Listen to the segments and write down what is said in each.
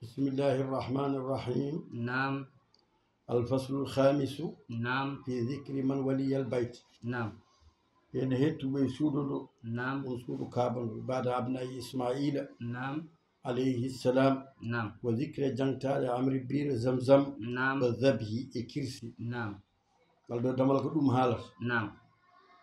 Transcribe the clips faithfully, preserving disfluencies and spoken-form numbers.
بسم الله الرحمن الرحيم. نعم. الفصل الخامس. نعم. في ذكر من ولي البيت. نعم. Ene hettuɓe suudu ndu. نعم. Ɗum suudu Kaaba ndu. بعد أبناء إسماعيل. نعم. عليه السلام. نعم. وذكر jangtaare Amri biire Zamzam. نعم. وذبح e kirsi. نعم. Ngal ɗo damal ko ɗum haalata. نعم.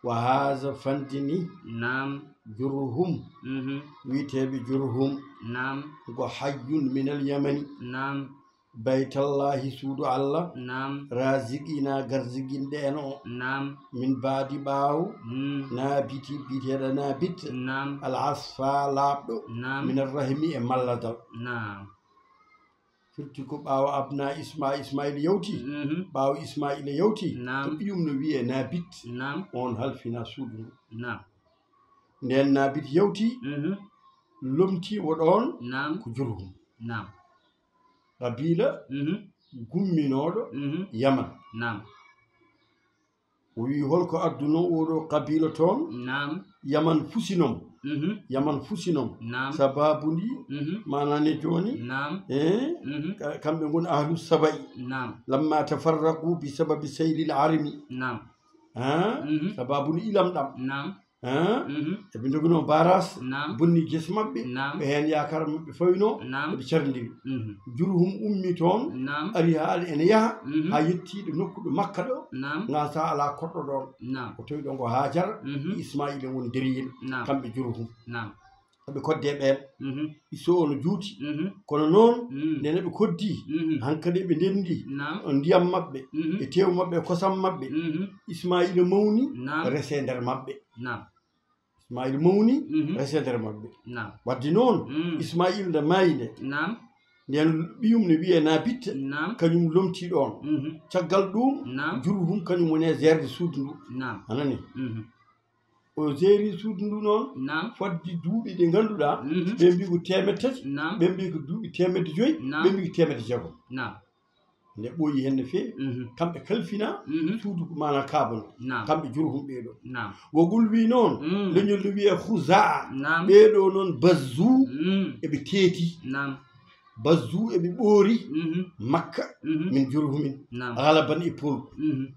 وهذا fandini. نعم. Jurhum. Mhm. Wiyeteeɓe Jurhum. نعم. Ko حي من اليمن. نعم. Baytallahi suudu Allah. نعم. Raziqina garziginɗo en o. نعم. Min baadi ɓaawo. Mm. Naabiti biyeteeɗo Naabit. نعم. Al asfa laaɓɗo. نعم. Min arrahimi e malladal. نعم. Firti ko ɓaawo Abna Isma, Ismaila yawti. Mhm. Ɓaawo Ismaila yawti. Naam. Ko ɓiyum no wiyee Naabit. Naam. On halfina suudu ndu. Naam. Nden Naabit yawti. Mhm. Lomtiiwo ɗoon. Naam. Ko Jurhum. Naam. Qabiila. Mhm. Gumminooɗo. Mhm. Yaman. Naam. O wi, "Hol ko adduno oɗo qabiila toon?" Naam. Yaman fusinom. Mhm. Yaman fusinom. Naam. Sababu ndi, mhm, maanaa ne jooni? Naam. Eh? Mhm. Ka-, kamɓe ngoni ahlu saba'i. Naam. Lamma tafarraqu bi sababi saylil arimi. Naam. Ha? Mhm. Sababu ndi ilam ɗam. Naam. Ha? Mhm. Eɓe njoginoo baras, naam, bonni gese maɓɓe, naam, ɓe heen yaakaar maɓɓe fawinoo, naam, eɓe carndiri. Mhm. Jurhum ummi toon, naam, ari haa ene yaha, mhm, haa yettii ɗo nokku ɗo Makka ɗo, naam, ngaa sa alaa koɗɗo ɗoon. Naam. O tawi ɗoon ko Hajar, mhm, Ismaila woni deriyel, naam, kamɓe Jurhum. Naam. Eɓe koddee ɓeen. Mhm. Iso o no juuti. Mhm. Kono noon, mm, nde neɗɗo koddii, mhm, hankadi eɓe ndenndi, naam, ndiyam maɓɓe, mhm, e teewu maɓɓe, e kosam maɓɓe, mhm, Ismaila mawni, naam, resee nder maɓɓe. Naam. Ismaila mawni, mhm, resee nder maɓɓe. Naam. Wadde noon, mm, Ismaila nde maayi nde, naam, nden ɓiyum ne wiyee Naabit, naam, kañum lomtii ɗoon. Mhm. Caggal ɗum, naam, Jurhum kañum woni e jeerde suudu ndu. Naam. A nanii? Mhm. O jeeri suudu ndu noon, naam, fodde duuɓi ɗi ngannduɗaa, mhm, ɓe mbii ko teemedde tati, naam, ɓe mbii ko duuɓi teemedde joyi, naam, ɓe mbii ko teemedde jeegom. Naam. Nde ɓooyi heen no feewi. Mhm. Kamɓe kalfina, mhm, suudu ko maanaa Kaaba ndu. Naam. Kamɓe Jurhum ɓee ɗoo. Naam. Wo gulwi noon, mm, leñol no wiyee Khuzaa. Naam. Ɓee ɗoo noon Bazzu, mm, eɓe teeti. Naam. Bazzu eɓe ɓoori, mhm, Makka, mhm, min Jurhumin. Naam. Ghalaban e pool. Mhm.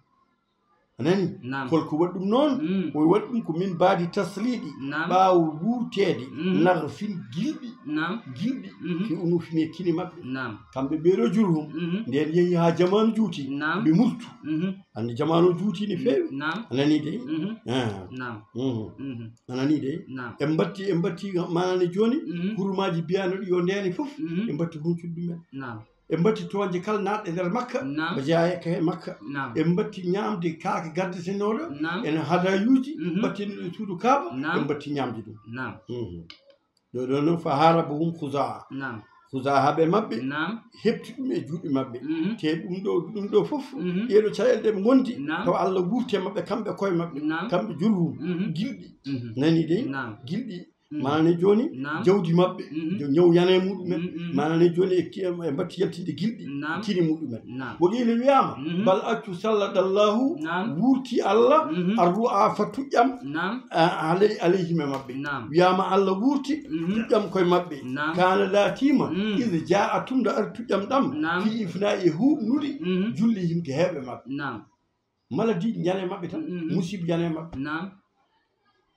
A nani? Naam. Hol ko waɗi ɗum noon? Mm. O waɗi ɗum ko min baadi tasliiɗi. Naam. Ɓaawo wuurteede, mm, naga fin gilɗi. Naam. Gilɗi. Mhm. Fi unuufi min e kine maɓɓe. Naam. Kamɓe ɓee ɗoo Jurhum. Mhm. Nden yehi haa jamaanu juuti. Naam. Ɓe murtu. Mhm. Annde jamaanu juuti ne feewi. Naam. A nanii dey? Mhm. Ah. Naam. Mhm. Mhm. A nanii dey? Naam. En mbatti, en mbatti maanaa ne jooni, mhm, hurumaaji mbiyanooɗi yo ndeene fof, mhm, en mbatti huncude ɗumen. Naam. En mbatti toonje kala naatɗe nder Makka, naam, ɓe jeyaa e ka he Makka. Naam. En mbatti ñaamde kaake gaddatenooɗo, naam, en hadayuuji, mhm, mbattinooɗo e suudu Kaaba, naam, en mbatti ñaamde ɗum. Naam. Mhm. Ɗo ɗo noon fa harabahum Khuzaa. Naam. Khuzaa haɓe maɓɓe, naam, heɓti ɗum e juuɗe maɓɓe. Mhm. Te ɗum ɗo, ɗum ɗo fof, mhm, ɗee ɗoo caɗeele ɗe ɓe ngondi, naam, tawa Allah wuurti e maɓɓe, kamɓe koye maɓɓe, naam, kamɓe Jurhum, mhm, gilɗi. Mhm. Nanii dey? Naam. Gilɗi. Mm. Maanaa ne jooni, naam, jawdi maɓɓe, mm, yo ñaw yana e muɗumen. Mm, mm. Maanaa ne jooni e ki-, e mbatti yaltinde gilɗi, naam, kini muɗumen. Naam. Wo qiila wiyaama, mhm, bal accu salladallahu, naam, wuurti Allah, mhm, arru'a fa tuƴƴam, naam, a-, alay-, alayhim e maɓɓe. Naam. Wiyaama Allah wuurti, mhm, tuƴƴam koye maɓɓe. Naam. Kaana laatiima, mm, iza jaa'a tun nde ari tuƴƴam ɗam, naam, fi ifnaa'i e huuɓnude, mhm, julli yimɓe heewɓe maɓɓe. Naam. Maladiiji ñande maɓɓe tan, mhm, musiba ñande maɓɓe. Naam.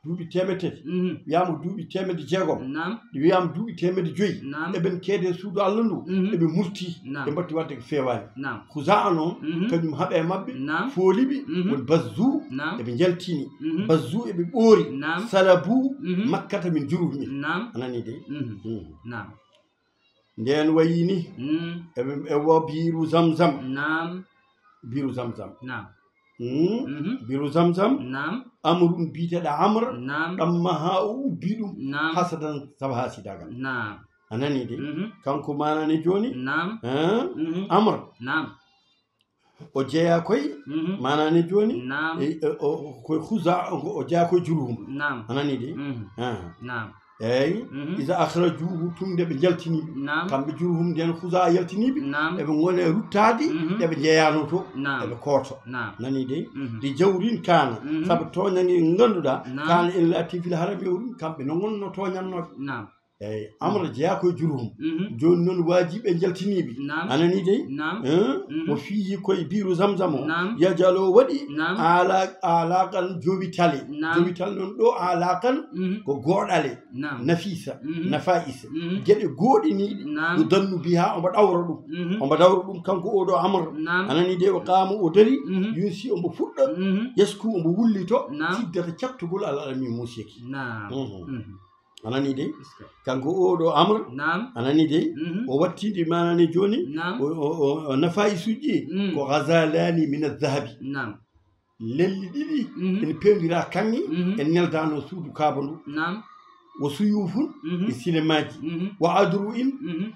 Duuɓi teemedde tati, mhm, wiyaama duuɓi teemedde jeegom, naam, wiyaama duuɓi teemedde joyi, naam, eɓen keede suudu Allah ndu, mhm, eɓe murti, naam, ɓe mbatti waɗde ko feewaani. Naam. Khuzaa noon, mhm, kañum haɓe e maɓɓe, naam, fooli ɓe, mhm, woni Bazzu, naam, eɓe njaltini, mhm, Bazzu eɓe ɓoori, naam, salabu, mhm, Makkata min Jurhumi. Naam. A nanii dey? Mhm. Mhm. Naam. Ndeen wayi ni, mm, e, e wo biiru Zamzam. Naam. Biiru Zamzam. Naam. Mm. Mhm. Biiru Zamzam. Naam. Amrun biyeteeɗo Amr. Naam. Ɗammaha o ubbi ɗum. Naam. Hasadan sabu haasidaagal. Naam. A nanii dey? Mhm. Kanko maanaa ne jooni? Naam. Hein? Mhm. Amr. Naam. O jeyaa koye, mhm, maanaa ne jooni, naam, e, e, o, o, koye Khuzaa, o, o jeyaa koye Jurhum. Naam. A nanii dey? Mhm. Ah. Naam. Eey. Mhm. Iza akhrajuuhu, tun nde ɓe njaltini ɓe. Naam. Kamɓe Jurhum nden Khuzaa yaltini ɓe. Naam. Eɓe ngoni e ruttaade, mhm, eɓe njeyaano to. Naam. Eɓe kooto. Naam. Nanii dey? Mhm. Li jawrin kaana. Mhm. Sabu tooñannge ngannduɗaa, naam, kaana ene laati fil harami o ɗum, kamɓe no ngonnoo tooñannooɓe. Naam. Eyi, amra jeyaa koye jurhum. Mhm. Jooni noon waajiɓe njaltiniiɓe. Naam. A nanii dey? Naam. Eh? Mhm. O fiyi koye biiru Zamzam o. Naam. Yajalo waɗi Naam. Ala-, alaaqan jowi tale. Naam. Jowi tale noon ɗo alaaqan Mhm. ko gooɗale. Naam. Nafisa, Mhm. nafa'isa. Mhm. Geɗe gooɗiniiɗe. Naam. Yo dannu biha omo ɗawra ɗum. Mhm. Omo dawra ɗum kanko oo ɗo amra. Naam. A nanii dey o qaama o dari. Mhm. Yunsi omo fuɗɗa. Mhm. Yasku omo wullito. Naam. Siddata cattugol al alami musiki. Naam. Mhm. Mhm. A nanii dey? Est-ce que Kanko oo ɗo amra. Naam. A nanii dey? Mhm. O wattindi maanani jooni. Naam. O, o, o, o nafa'isuji. Mm. Ko ghazalani min adh-dhahabi. Naam. Lelli ɗiɗi Mhm. ene pewndiraa kaŋŋe, Mhm. en neldaano suudu Kaaba ndu. Naam. Wa suyufun Mhm. e sinemaaji. Mhm. Wa adru'in Mhm.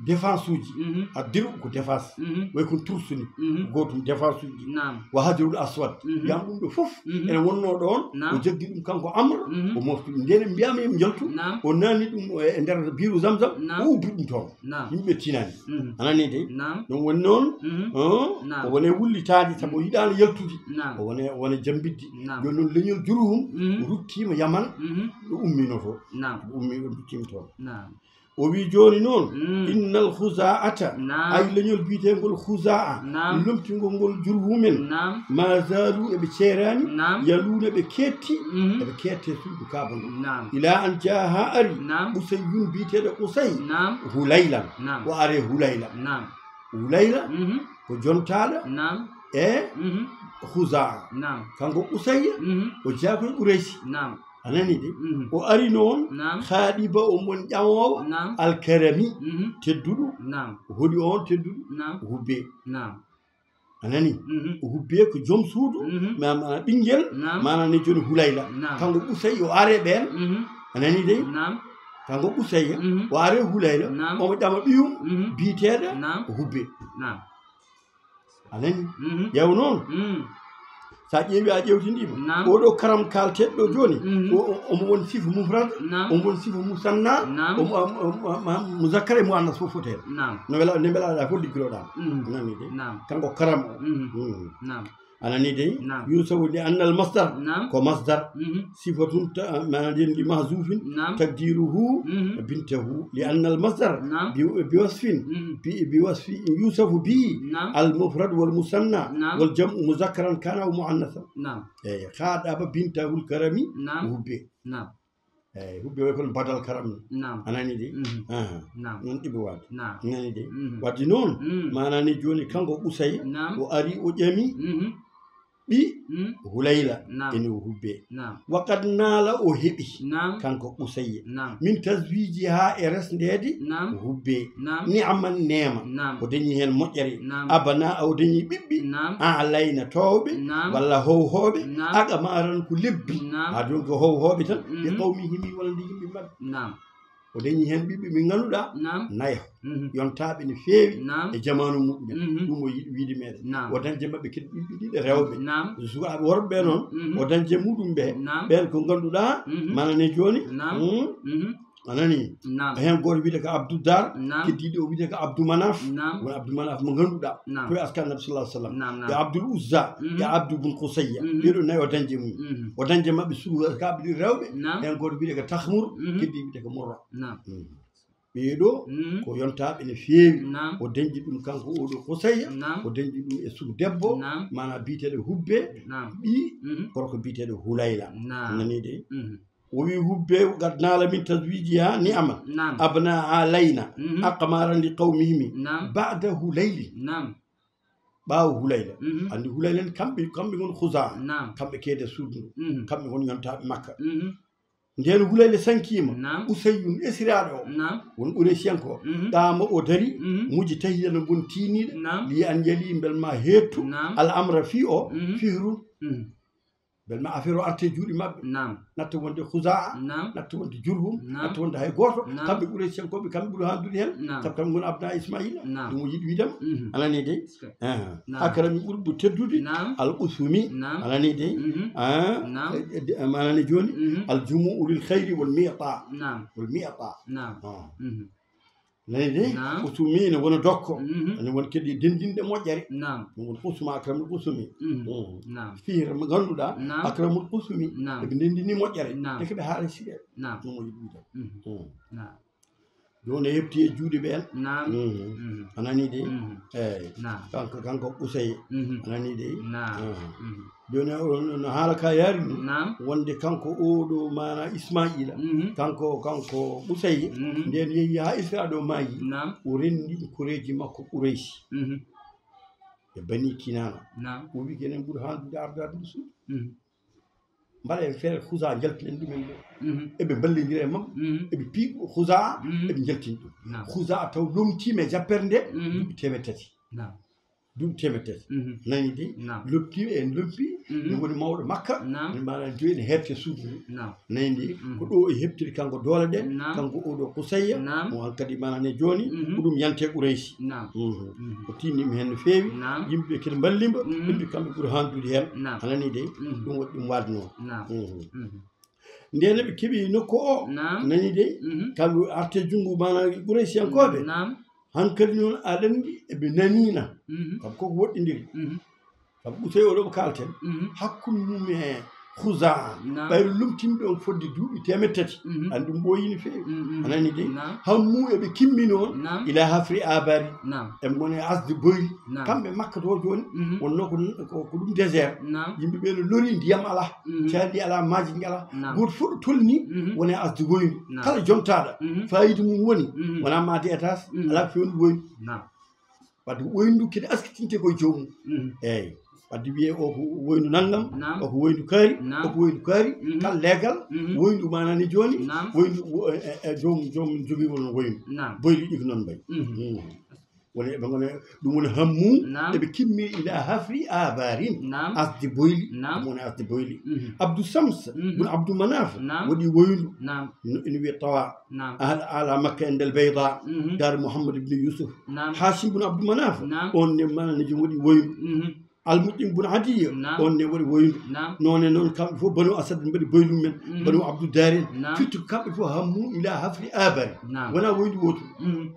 défense uji. Mhm. Addiru ko défense. Mhm. Way kon tursuni. Mhm. Ko gootum défense uji. Naam. Wa hajarul aswad. Mhm. Yam ɗum ɗo fof Mhm. ene wonnoo ɗoon. Naam. O jaggi ɗum kanko Amr. Mhm. O mofti ɗum. Ndeen en mbiyaama yam njaltu. Naam. O naani ɗum e, e nder biiru Zamzam. Naam. O ubbi ɗum toon. Naam. Yimɓe tinaani. Mhm. A nanii dey? Naam. Ɗum woni noon, Mhm. oh, Naam. o woni wullitaade, sabu o yiɗaano yaltude. Naam. O woni, o woni jammbidde. Naam. Jooni noon leñol Jurhum Mhm. ruttiima Yaman, Mhm. ɗo umminotoo. Naam. Ɗo ummi, ɗo ruttiima toon. Naam. O wii jooni noon, Mm. innal Khuza'ata, Naam. ay leñol biyeteengol Khuza'a, Naam. lomtingol ngol Jurhumen, Naam. ma zalu eɓe ceeraani, Naam. yaluuna ɓe keetti, Mhm. eɓe keette suudu Kaaba ndu. Naam. Ila an jaa haa ari, Naam. Usayyun biyeteeɗo Usay, Naam. Hulaylan, Naam. o are Hulayla. Naam. Hulayla Mhm. ko jontaaɗo Naam. e Mhm. Khuza'a. Naam. Kanko Usayya, Mhm. o jeyaa ko e Qurayshi. Naam. A nanii de? Mhm. O ari noon, Naam. Khadiba, o mon ƴamoowo, Naam. Alkarami, Mhm. tedduɗo. Naam. O hoɗi oon tedduɗo, Naam. Hubbe. Naam. A nanii? Mhm. O Hubbe ko joom suudu, Mhm. ma, ma ɓinngel, Naam. maanaam ne jooni Hulayla. Naam. Kanko Qusay o are ɓeen. Mhm. A nanii de? Naam. Kanko Qusay Mhm. o are Hulayla, Naam. omo ƴama ɓiyum, Mhm. biyeteeɗo Naam. Hubbe. Naam. A nanii? Mhm. Ƴeew noon. Mhm. So a ƴeewi, a ƴeewtindiima. Naam. Oɗo karam kaalteeɗo ɗo jooni, Mhm. o, o, omo won sifa mufrad, Naam. omo won sifa musanna, Naam. omo, omo, omo, omo, muzakkar e muannas fof foteede. Naam. No wela, ne mbela aɗa holligiroɗaa. Mhm. Nanii de? Naam. Kanko karam o. Mhm. Mhm. Naam. A nanii de? Naam. Yusafu li annal masdar. Naam. Ko masdar. Mhm. Sifatun ta-, maanaam yen li mahzufin. Naam. Takdiruhu Mhm. bintahu. Li annal masdar. Naam. Bi, bi wasfin. Mhm. Bi, bi wasfi yusafu bi Naam. al mufrad wal musanna Naam. wal jam'u muzakkaran kana aw muannasan. Naam. Eyi, khadaba bintahul karami Naam. Hubbe. Naam. Eyi, Hubbe way kono badal karam ni. Naam. A nanii de? Mhm. Aha. Naam. Noon ɗiɓi waade. Naam. Nanii de? Mhm. Wadde noon, Mm. maanaam ni jooni kanko Qusay, Naam. o ari o ƴami Mhm. ɓi Mm. Hulayla Naam. ene o Hubbe. Naam. Wa qad naala o heɓi Naam. kanko Qusay. Naam. Min tazwijiha e resndeede Naam. Hubbe. Naam. Ni'aman neema. Naam. O dañi heen moƴƴere. Naam. Abana o dañi ɓiɓɓe. Naam. Alayna toowɓe. Naam. Walla howhowɓe. Naam. Aqamaran ko lebbi. Naam. Haa jooni ko howhowɓe tan. Ɓe Mhm. qawmihimi walla nde yimɓe maɓɓe. Naam. O dañi heen ɓiɓɓe ɓe ngannduɗaa Naam. nayo. Mhm. Yontaaɓe ne feewi Naam. e jamaanu muɗumen. Mhm. Ɗum o yiɗi wiide meɗen. Naam. O dañde maɓɓe kadi ɓiɓɓe ɗiɗi rewɓe. Naam. Sukaaɓe worɓe ɓe noon, Mhm. o dañde muɗum ɓe. Naam. Ɓeen ko ngannduɗaa, Mhm. maanaam ne jooni, Naam. hmm, Mhm. a nanii? Naam. Heen gooto wiyetee ko Abdou Dar, Naam. keddiiɗo o wiyetee ko Abdou Manaf. Naam. Woni Abdou Manaf mo ngannduɗaa. Naam. Ko e askan Nabi sallallahu alaihi wasallam. Naam, naam. E Abdul Uzza, Mhm. e Abdou bun Qusayya. Mhm. Ɓeeɗo nayo o dañde mum. Mhm. O dañde maɓɓe sukaaɓe ɗiɗi rewɓe. Naam. Heen gooto wiyetee ko Takhmur, Mhm. keddiiɗo wiyetee ko Murra. Naam. Mhm. Ɓeeɗo Mhm. ko yontaaɓe ne feewi. Naam. O dañdi ɗum kanko oɗo Qusayya. Naam. O dañdi ɗum e suku debbo. Naam. Maanaam biyeteeɗo Hubbe. Naam. Ɓii Mhm. gorko biyeteeɗo Hulayla. Naam. Nanii de? Mhm. O wii Hubbe qad naala min tazwijiha ni'aman. Naam. Abna alayna. Mhm. Aqmaran li qawmihimi. Naam. Ba'da Hulayli. Naam. Ɓaawo Hulayla. Mhm. Anndi Hulayla en kamɓe, kamɓe ngoni Khuzaa. Naam. Kamɓe keede suudu ndu. Mhm. Kamɓe ngoni yontaaɓe Makka. Mhm. Ndeen Hulayla sankiima, Naam. Usayyun esiraaɗo o, Naam. won Quraysiyanko, Mhm. ɗaama o dari, Mhm. muji tahiya no bon tiiniiɗo, Naam. li an yali mbel ma heettu, Naam. al amra fii o, Mhm. fihrun. Mhm. Mbel ma affaire o arte juuɗe maɓɓe, Naam. natta wonde Khuzaa, Naam. natta wonde Jurhum, Naam. natta wonde hay gooto, Naam. kamɓe Quraysiyankooɓe, kamɓe ɓuri haaldude heen, Naam. sabu kamɓe ngoni abnaa Ismaila, Naam. ɗum o yiɗi wiidam, Mhm. a nanii de? Est-ce que? Ah. Naam. Akrami ɓurɗo teddude, Mhm. al usumi, Naam. a nanii de? Mhm. Ah, Naam. e, e, de, a nanii jooni? Mhm. Al jumu'u lil khayri wal mi'ta. Naam. Wal mi'ta. Naam. Ah. Mhm. Nanii de? Naam. Usumi ne wona dokko. Mhm. Ene won kadi denndinde moƴƴere. Naam. Ɗum woni usuma akramul usumi. Mhm. Mhm. Naam. Fihre mo ngannduɗaa Naam. akramul usumi. Naam. Eɓe ndenndini moƴƴere. Naam. Te ko ɓe haala siɗe. Naam. Ɗum woni ɗum tan. Mhm. Mhm. Naam. Jooni o heɓti e juuɗe ɓeen. Naam. Mhm. Mhm. A nanii de? Mhm. Eey. Naam. Kanko, kanko Qusay. Mhm. A nanii de? Naam. Mhm. Mhm. Jooni o, no, no haala ka yaari ni, naam, wonde kanko oo ɗo maana Ismaa'iila, mhm, kanko, kanko Qusay, mhm, ndeen yehi haa Israa ɗo maayi, naam, o renndi koreeji makko Qurayshi. Mhm. E Bani Kinaana. Naam. O wiyi ko enen ɓuri haandude arde arde suudu. Mhm. Mbaɗa en feere Khuzaa njaltinen ɗumen ɗo. Mhm. Eɓe mballindira e maɓɓe. Mhm. Eɓe piiɓo Khuzaa, mhm, eɓe njaltina ɗum. Naam. Khuzaa taw lomtiima e jappere nde, mhm, duuɓi teemedde tati. Naam. Duuɓi teemedde tati. Mhm. Nani de? Naam. Lomtiima en lompi, mhm, min woni mawɗo Makka, naam, min mbaɗa jooni heerte suudu ndu. Naam. Nani de? Mhm. Ko ɗo o heɓtiri kanko doole ɗe, naam, kanko oo ɗo Qusayya, naam, mo an kadi maana ne jooni, mhm, ko ɗum yante Qurayshi. Naam. Mhm. Mhm. O tinnii mi heen no feewi. Naam. Yimɓe kadi mballi mbo, mhm, ɓe mbi kamɓe ɓuri haandude heen. Naam. A nanii de? Mhm. Ɗum waɗi ɗum waadnoo. Naam. Mhm. Mhm. Ndeen ɓe keɓi nokku o. Naam. Nanii de? Mhm. Kamɓe arte junngo maana Quraysiyankooɓe. Naam. Hankadi noon aɗa anndi eɓe naniina. Mhm. Kam koko woɗɗindiri. Mhm. Sabu Qusay o ɗo ɓe kaalten, mhm, hakkunde mum e Khuzaa, naam, ɓayri lumtinde on fodde duuɓi teemedde tati. Mhm. Anndi ɗum ɓooyii no feewi. Mhm. A nanii de? Naam. Hammu eɓe kimmini on, naam, ila hafri abari. Naam. Eɓe ngoni e asde boyli. Naam. Kamɓe Makka to jooni, mhm, wonnoo ko, ko, ko ɗum désert. Naam. Yimɓe ɓe no lori, ndiyam alaa. Mhm. Caali alaa, maaji alaa. Naam. Gooto fof ɗo tolni, mhm, woni e asde woyndu. Naam. Kala jontaaɗo, mhm, faayiida mum woni, mhm, wonaa maade étage, mhm, alaa ko feewni woyndu. Naam. Wadde ko woyndu kadi askitinte koye joomum. Mhm. Eeyi. Wadde wiyee o ko woyndu nanngam, naam, o ko woyndu kaari, naam, o ko woyndu kaari, mhm, kala leegal, mhm, woyndu maana ne jooni, naam, woyndu wo-, e, e, e, joom, joom jogii won woyndu. Naam. Boyli ɗi ko noon mbayi. Mhm. Mhm. Woni eɓe ngona, ɗum woni hammu, naam, eɓe kimmi ila hafri abarin, naam, asde boyli, naam, ɗum woni asde boyli. Mhm. Abdou Sams, mhm, bun Abdou Manaf, naam, waɗi woyndu. Naam. No, ina wiya tawa. Naam. Ahla, ala Makka indal Bayda, mhm, Dar Muhammad ibn Yusuf. Naam. Hashim bun Abdou Manaf, naam, on ne maana ne jom waɗi woyndu. Mhm. Al Mut'im bun Adiyya, naam, on ne waɗi woyndu. Naam. Noone noon kamɓe fof Banu Asad mbaɗi boylu men, mhm, Banu Abdou Darin. Naam. Firti ko kamɓe fof hammu ila hafri abari. Naam. Wona woyndu wootu. Mhm.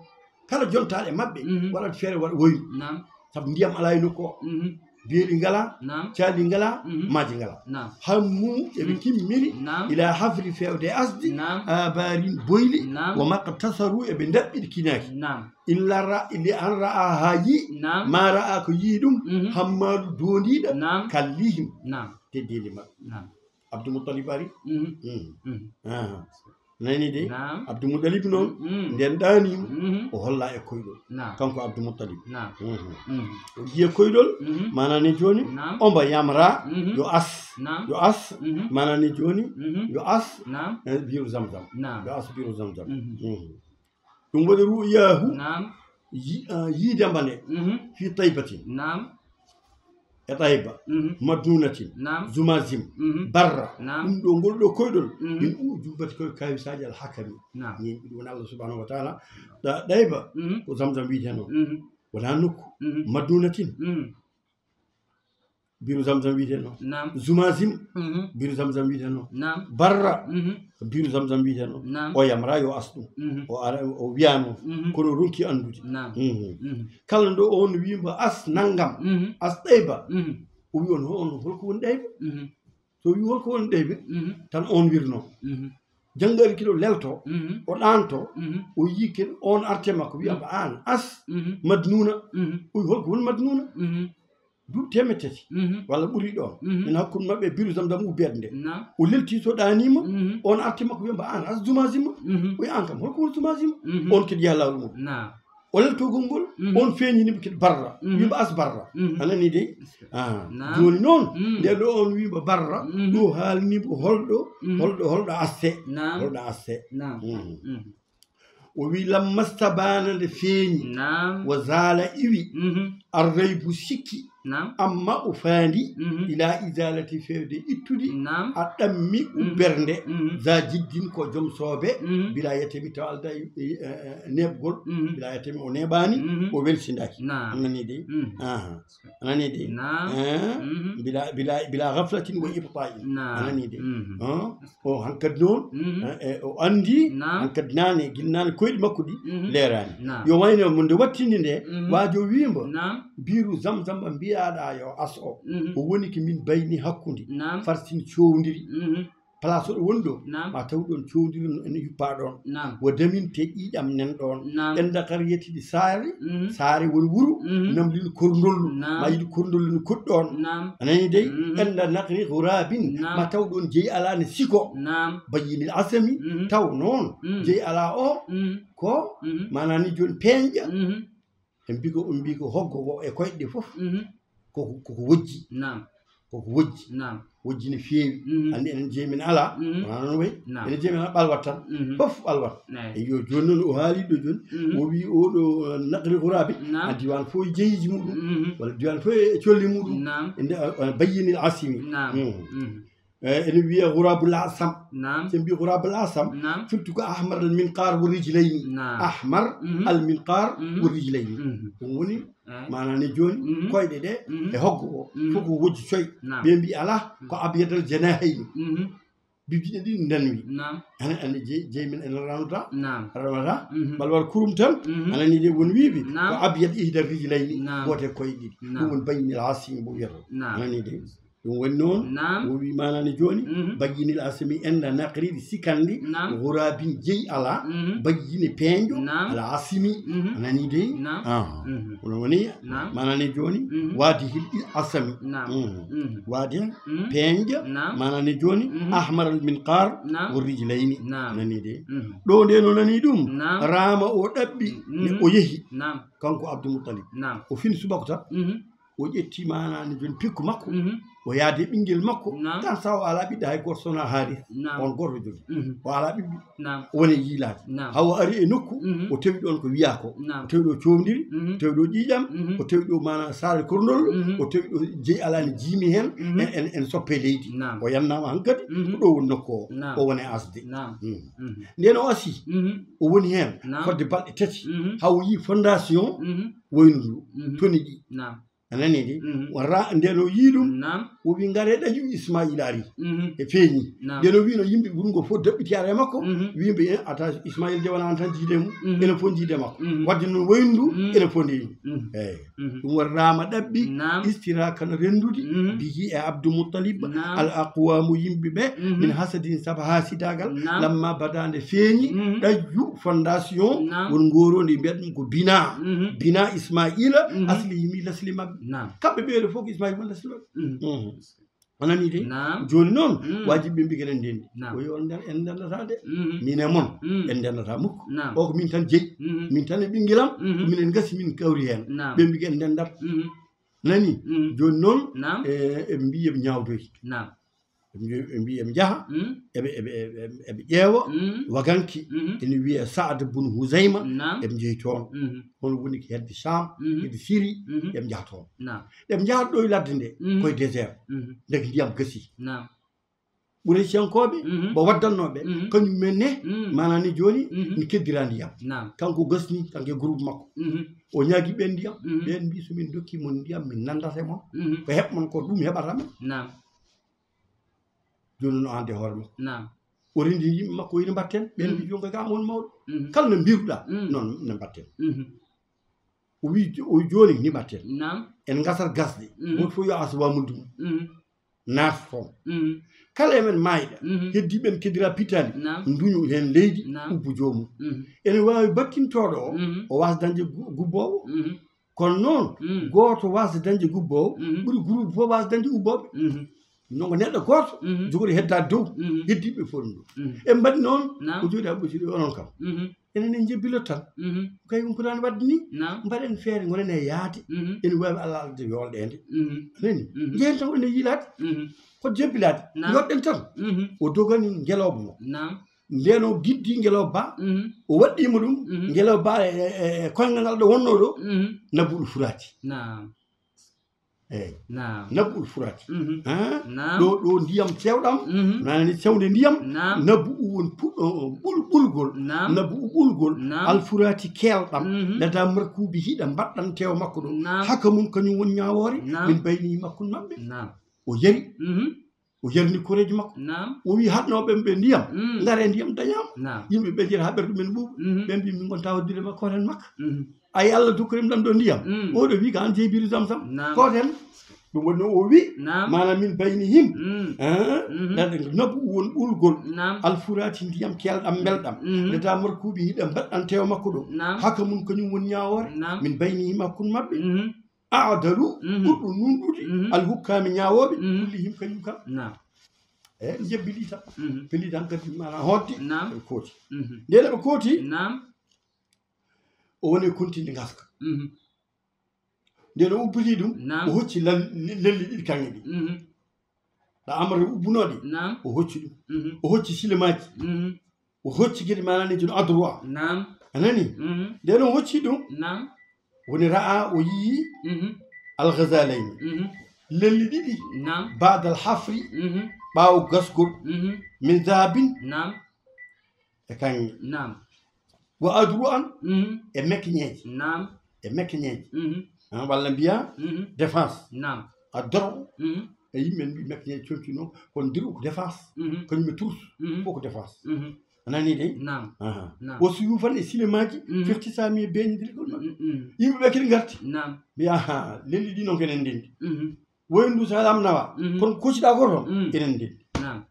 Kala jontaaɗo e maɓɓe, mhm, waɗat feere waɗa woyndu. Naam. Sabu ndiyam alaa e nokku o. Mhm. Beeli ngalaa, naam, caali ngalaa, mhm, maaji ngalaa. Naam. Hammu eɓe, mhm, kimmiri, naam, ila hafri feewde asdi, naam, abarin boyli, naam, wa maqtasaru eɓe ndaɓɓiɗi kinaaki. Naam. In la ra-, li an ra'a haa yi, naam, ma ra'a ko yi ɗum, mhm, hammaalu doondiiɗo, naam, kallihim. Naam. Teddeeli maɓɓe. Naam. Abdou Muttalib ari. Mhm. Mhm. Mhm. Aha. Nani de? Naam. Abdou Muttalib noon, mhm, nden ɗaaniima, mhm, o holla e koyɗol. Naam. Kanko Abdou Muttalib. Naam. Mhm. Mhm. O yiye koyɗol, mhm, maana ni jooni, naam, omba yamra, mhm, yo as, naam, yo as, mhm, maana ni jooni, mhm, yo as, naam, eh, biiru Zamzam. Naam. Yo as biiru Zamzam. Mhm. Mhm. Ɗum waɗi ru'yahu, naam, yi-, ah, yiide mba nde, mhm, fi Taybatin. Naam. E Tayba, mhm, Madnunatin, naam, Zumazim, mhm, Barra. Naam. Ɗum ɗo, ngol ɗo koyɗol, mhm, min u jubbati koye kawisaaji Al Hakami. Naam. Min ɗum woni Allah subhanahu wa taala. Ɗa-, Tayba, mhm, ko Zamzam wiyeteno. Mhm. Wona nokku. Mhm. Madnunatin. Mhm. Biiru Zamzam wiyeteno. Naam. Zumazim. Mhm. Biiru Zamzam wiyeteno. Naam. Barra. Mhm. Biiru Zamzam wiyeteno. Naam. O yamra yo as ɗum. Mhm. O ara, o wiyano. Mhm. Kono o ronki anndude. Naam. Mhm. Mhm. Kala ɗo on wi mbo as nanngam, mhm, as Ɗayba, mhm, o wi on, on holko woni Ɗayba? Mhm. So wi holko woni Ɗayba, mhm, tan on wirno. Mhm. Janngaari kilo lelto, mhm, o ɗaanto, mhm, o yii kadi on arte makko, wiya, mhm, mbo aan as, mhm, Madnuuna. Mhm. O wi holko woni Madnuuna? Mhm. Duuɓi teemedde tati, mhm, walla ɓuri ɗoon. Mhm. Ina hakkunde maɓɓe e biiru Zamzam ubbeede nde. Naam. O leltii so ɗaaniima, mhm, on arti makko wiya mbo aan as Zumazima. Mhm. O wiya aan kam holko woni Zumazima? Mhm. On kadi yaha laawol mum. Naam. O leltogol ngol, mhm, on feeñini mbo kadi Barra. Mhm. Wiya mbo as Barra. Mhm. A nanii de? Ah. Naam. Jooni noon, mhm, nde ɗo on wii mbo Barra, mhm, ɗo haalni mbo holɗo, mhm, holɗo, holɗo aste. Naam. Holɗo aste. Naam. Mhm. Mhm. O wi lamma stabaana nde feeñi. Naam. Wa zaala iwi. Mhm. Arraybu sikki. Naam. Amma o faandi, mhm, ila izalati feewde ittude. Naam. A ɗammi, mhm, ubbernde. Mhm. Za jiddin ko joom soobe. Mhm. Bila yetemi taw alda e, e, e, neeɓgol. Mhm. Bila yetemi o neeɓaani, mhm, o welsindaaki. Naam. A nanii de? Mhm. Aha. A nanii de? Naam. Eh? Mhm. Bila, bila, bila ghaflatin wa ibta'in. Naam. A nanii de? Mhm. Huh? O hankadi noon, mhm, eh, eh, o anndi, naam, hankadi naane, gila naane koyɗi makko ɗi, mhm, leeraani. Naam. Yo wayno mo nde wattini nde, mhm, waajo wii mbo, naam, biiru Zamzam mba mbiyaaɗaa yo as o, mhm, o woni ko min bayni hakkunde, naam, farsin cowndiri. Mhm. Place oɗo woni ɗo, naam, ma taw ɗon cowndiri no ene yuppaa ɗon. Naam. Wo damin te ƴiiƴam nen ɗon. Naam. Ɓenda qariyati ɗi saare, mhm, saare woni wuro, mhm, namlin korndollu. Naam. Ma yiɗi korndollu no koɗɗi ɗon. Naam. A nani dey? Mhm. Ɓenda naqri ghurabin, naam, ma taw ɗon jeyi alaa ne siko. Naam. Bayyinil asami, mhm, taw noon, mhm, jeyi alaa o, mhm, ko, mhm, maanaam ni jooni peeñƴa. Mhm. En mbi ko, en mbi ko hoggo ko e koyɗe ɗe fof. Mhm. Koko, koko wojji. Naam. Koko wojji. Naam. Wojji no feewi. Mhm. Anndi enen jeyi men alaa. Mhm. Wonaa noon wayi. Naam. Enen jeyi men alaa ɓalwat tan. Mhm. Fof ɓalwat. Eey. Eyyo, jooni noon o haali ɗo jooni. Mhm. O wi oɗo, eh, naqri ghurabi. Naam. A diwan fof e jeyiiji muɗum. Mhm. Walla diwan fof e colli muɗum. Naam. Ende, eh, eh, bayyinil asimi. Naam. Mhm. Mhm. Eh, ene wiya ghurabul asam. Naam. So en mbi ghurabul asam, naam, firti ko ahmar al minqar wa rijlayni. Naam. Ahmar, mhm, al minqar, mhm, wa rijlayni. Mhm. Ɗum woni, eh, maanaam ne jooni, mhm, koyɗe ɗe, mhm, e hoggo o, mhm, fof ko wojji coy. Naam. Ɓe mbi alaa, ko abyadal janahayni. Mhm. Bibji ɗiɗi nanwi. Naam. Ana, ana jeyi, jeyi men ene ranata. Naam. Ranata. Mhm. Bal war kurum tan, mhm, ana ni de won wiiɓe, naam, ko abyad ihdar rijlayni, naam, goote koye ɗiɗi. Naam. Ɗum woni bayyinil asimi mbo wiyata. Naam. Ana ni de. Ɗum woni noon, naam, o wi maanaani jooni, mhm, bayyinil asami enda naqriɗi sikandi, naam, ghurabin jeyi alaa, mhm, bayyini peeñɗo, naam, al asimi, mhm, a nanii dey? Naam. Ah. Mhm. Kono woni, naam, maanaani jooni, mhm, wadihil asami. Naam. Mhm. Mhm. Wadih, mhm, peeñɗo, naam, maanaani jooni, mhm, ahmar al minqar, naam, wa rijlayni. Naam. A nanii dey? Mhm. Ɗo nde no nanii ɗum, naam, raama o ɗaɓɓi, mhm, ne o yehi. Naam. Kanko Abdul Muttalib. Naam. O fini subako tan. Mhm. O ƴetti maanaani jooni pikku makko, mhm, o yaadi e ɓinngel makko, naam, tan sawo alaa ɓiɗɗo hay gooto so wonaa Haaris. Naam. On gooto jogi. Mhm. O alaa ɓiɓɓe. Naam. O woni e yiilaade. Naam. Haa o ari e nokku, mhm, o tawi ɗoon ko wiyaa ko. Naam. O tawi ɗo cowndiri, mhm, o tawi ɗo ƴiiƴam, mhm, o tawi ɗo maanaam saare korndol, mhm, o tawi ɗo jeyi alaa ne jiimi heen, mhm, en, en, en soppe leydi. Naam. O yannaama hankadi, mhm, ko ɗo woni nokku o. Naam. O woni e asde. Naam. Mhm. Mhm. Ndeen o asii, mhm, o woni heen, naam, fodde balɗe tati, mhm, haa o yii fondation, mhm, woynu ndu, mhm, toni ɗi. Naam. A nanii de? Mhm. O ra-, ndeen o yii ɗum, naam, o wi, "Ngaree ɗaƴu Ismaayil ari." Mhm. E feeñi. Naam. Ndeen o wi no yimɓe wuro ngo fof daɓɓiti ara e makko, mhm, wi yimɓe, "Eh, ata Ismaayil de wonaa tan jiide mum, mhm, enen fof jiide makko." Mhm. Wadde noon woynu ndu, mhm, enen fof ndeeni. Mhm. Eey. Mhm. Ɗum woni raama ɗaɓɓi, naam, istirakan renndude, mhm, bihi e Abdul Muttalib, naam, al aqwamu yimɓe ɓe, mhm, min hasadin saba haasidaagal, naam, lamma bada nde feeñi, mhm, ɗaƴu fondation, naam, won ngoroondi mbiyat ɗum ko bina, mhm, bina Ismaila, mhm, asli yimi lesli maɓɓe. Naam. Kamɓe ɓeeɗo fof ko Ismaila woni lesli maɓɓe. Mhm. Mhm. A nanii de? Naam. Jooni noon, mm, waajibi ɓe mbi kenen ndenndi. Naam. O yo on nden, en ndenndataa de. Mhm. Min e mon, mm, en ndenndataa mukk. Naam. O ko min tan jeyi. Mhm. Min tan e ɓinngelam, mhm, ko minen ngasi min kawri heen. Naam. Ɓe mbi en ndenndat. Mhm. Nani? Mhm. Jooni noon, naam, e, eɓe mbi eɓe ñaawdoyi. Naam. Eɓe mbi, eɓe mbi eɓe njaha, mhm, eɓe, eɓe, eɓe, eɓe ƴeewa, mhm, waganki, mhm, ene wiyee Saad bun Huzayma, naam, eɓe njehi toon. Mhm. Hono woni ko hedde Sham, mhm, hedde Siri, mhm, eɓe njaha toon. Naam. Eɓe njaha ɗo e ladde nde, mhm, koye désert. Mhm. Ndeke ndiyam gasi. Naam. Quraysiyankooɓe, mhm, mbo waddannooɓe, mhm, kañum men ne, mhm, maanaam ni jooni, mhm, mi keddiraa ndiyam. Naam. Kanko gasni, kanko e groupe makko. Mhm. O ñaagi ɓeen ndiyam, mhm, ɓeen mbi, "So min ndokki mon ndiyam, min nanndata e mon. Mhm. Ko heɓ mon ko, ɗum heɓata men." Naam. Jooni no ande hoore makko. Naam. O rendi yimɓe makko, o wi, "No mbatten?" Ɓeen, mhm, mbi, "Jooni ko an woni mawɗo. Mhm. Kala no mbiruɗaa, mhm, noon no mbatten." Mhm. O wi, o wi, "Jooni ni mbatten. Naam. En ngasat gasde. Mhm. Gooto fof yo aso wamundi mum. Mhm. Naata toon. Mhm. Kala e men maayɗa. Mhm. Heddi ɓeen keddira pitali. Naam. Nduño heen leydi, naam, ubbo joomum." Mhm. Ene waawi battintooɗo o, mhm, o waasa dañde gu-, gubboowo. Mhm. Kono noon, mhm, gooto waasde dañde gubboowo, mhm, ɓuri groupe fof waasde dañde ubbooɓe. Mhm. Donc neɗɗo gooto, mhm, jogori heddaade dow, mhm, heddiiɓe fof ɗum ɗo. Mhm. En mbaɗi noon, naam, o jooɗi haa ɓocciri, "Onon kam, mhm, enen en njebbilo tan. Mhm. Kay ɗum ko noon waɗde ni, naam, mbaɗen feere, ngonen e yaade. Mhm. Ene waawi Allah alde yoolɗeende." Mhm. A nani? Mhm. Njehen tan, oɗon e yiilaade. Mhm. Ko jebbilaade. Naam. Yoɗɗen tan. Mhm. O dogani ngelooba mo. Naam. Ndeen o giddi ngelooba ba, mhm, o waɗɗii mo ɗum, mhm, ngelooba ba e, e, e koyngal ngal ɗo wonnoo ɗo, mhm, Nabul Furaati. Naam. Eey. Naam. Nabul Furaati. Mhm. Haa? Naam. Ɗo, ɗo ndiyam cewɗam, mhm, nani sewnde ndiyam, naam, nabu u won pu-, o, o, ɓul-, ɓulgol. Naam. Nabu u ɓulgol, naam, Al Furaati keelɗam, mhm, lada markuubi hiɗa mbaɗɗan teew makko ɗo. Naam. Haka mum kañum won ñaawoore, naam, min bayni makko maɓɓe. Naam. O yari. Mhm. O yarni koreeji makko. Naam. O wi haɗnooɓe ɓe ndiyam, mm, ngaree ndiyam dañaama. Naam. Yimɓe ɓe njiyata haa ɓerɗe men ɓuuɓa. Mhm. Ɓe mbi min ngontaa waɗdude makko, koten makka. Mhm. Ay Allah dokkude ɗam ɗo ndiyam. Mm. Oɗo wi ko an jeyi biiru Zamzam. Naam. Koten. Ɗum woni no o wi, naam, maanaam min baynihim. Mm. Ah, mhm, nabu won ɓulgol. Naam. Alfuraati ndiyam kelɗam, mbelɗam. Mhm. Nde daa markuuɓi hiɗa mbaɗɗan teewa makko ɗo. Naam. Haka mun kañum woni ñaawoore. Naam. Min baynihim hakkunde maɓɓe. Mhm. Aadalu, mhm, ɓurɗo nunɗude. Mhm. Alhukkaami ñaawooɓe. Mhm. Kullihim kañum kam. Naam. E, jebbilii tan. Mhm. Pelii tan kadi maanaam hootde. Naam. Ɓe kooti. Mhm. Ndeen ɓe kooti. Naam. O woni e kontinde ngaska. Mhm. Ndeen o ubbiti ɗum, naam, o hocci lal-, lelli ɗiɗi kaŋŋe ɗi. Mhm. Ɗa amata ubbunooɗi, naam, o hocci ɗum. Mhm. O hocci silemaaji. Mhm. O hocci kadi maanaam ne jooni adroit. Naam. A nani? Mhm. Ndeen o hocci ɗum, naam, woni ra'a o yii, mhm, Al-Ghazalayn. Mhm. Lelli ɗiɗi. Naam. Ba'dal hafri, mhm, ɓaawo gasgol. Mhm. Min zahabin. Naam. E kaŋŋe. Naam. Wa adru'an, mhm, e mekñeeje. Naam. E mekñeeje. Mhm. Ah, walla mbiya, mhm, défense. Naam. A doro. Mhm. E yimɓe mbi mekñeeje conci noon, kono diru ko défense. Mhm. Kañum e tourse. Mhm. Fof ko défense. Mhm. A nani de? Naam. Aha. Naam. Wa suyufan e silemaaji, mhm, firtisami e beeñidiri ɗum. Mhm, mhm. Yimɓe ɓe kadi ngarti. Naam. Mbiya, aha, lelli ɗi noon ko enen ndenndi. Mhm. Woyndu salam nawa. Mhm. Kono kociɗa ko toon, mhm, enen ndenndi. Naam.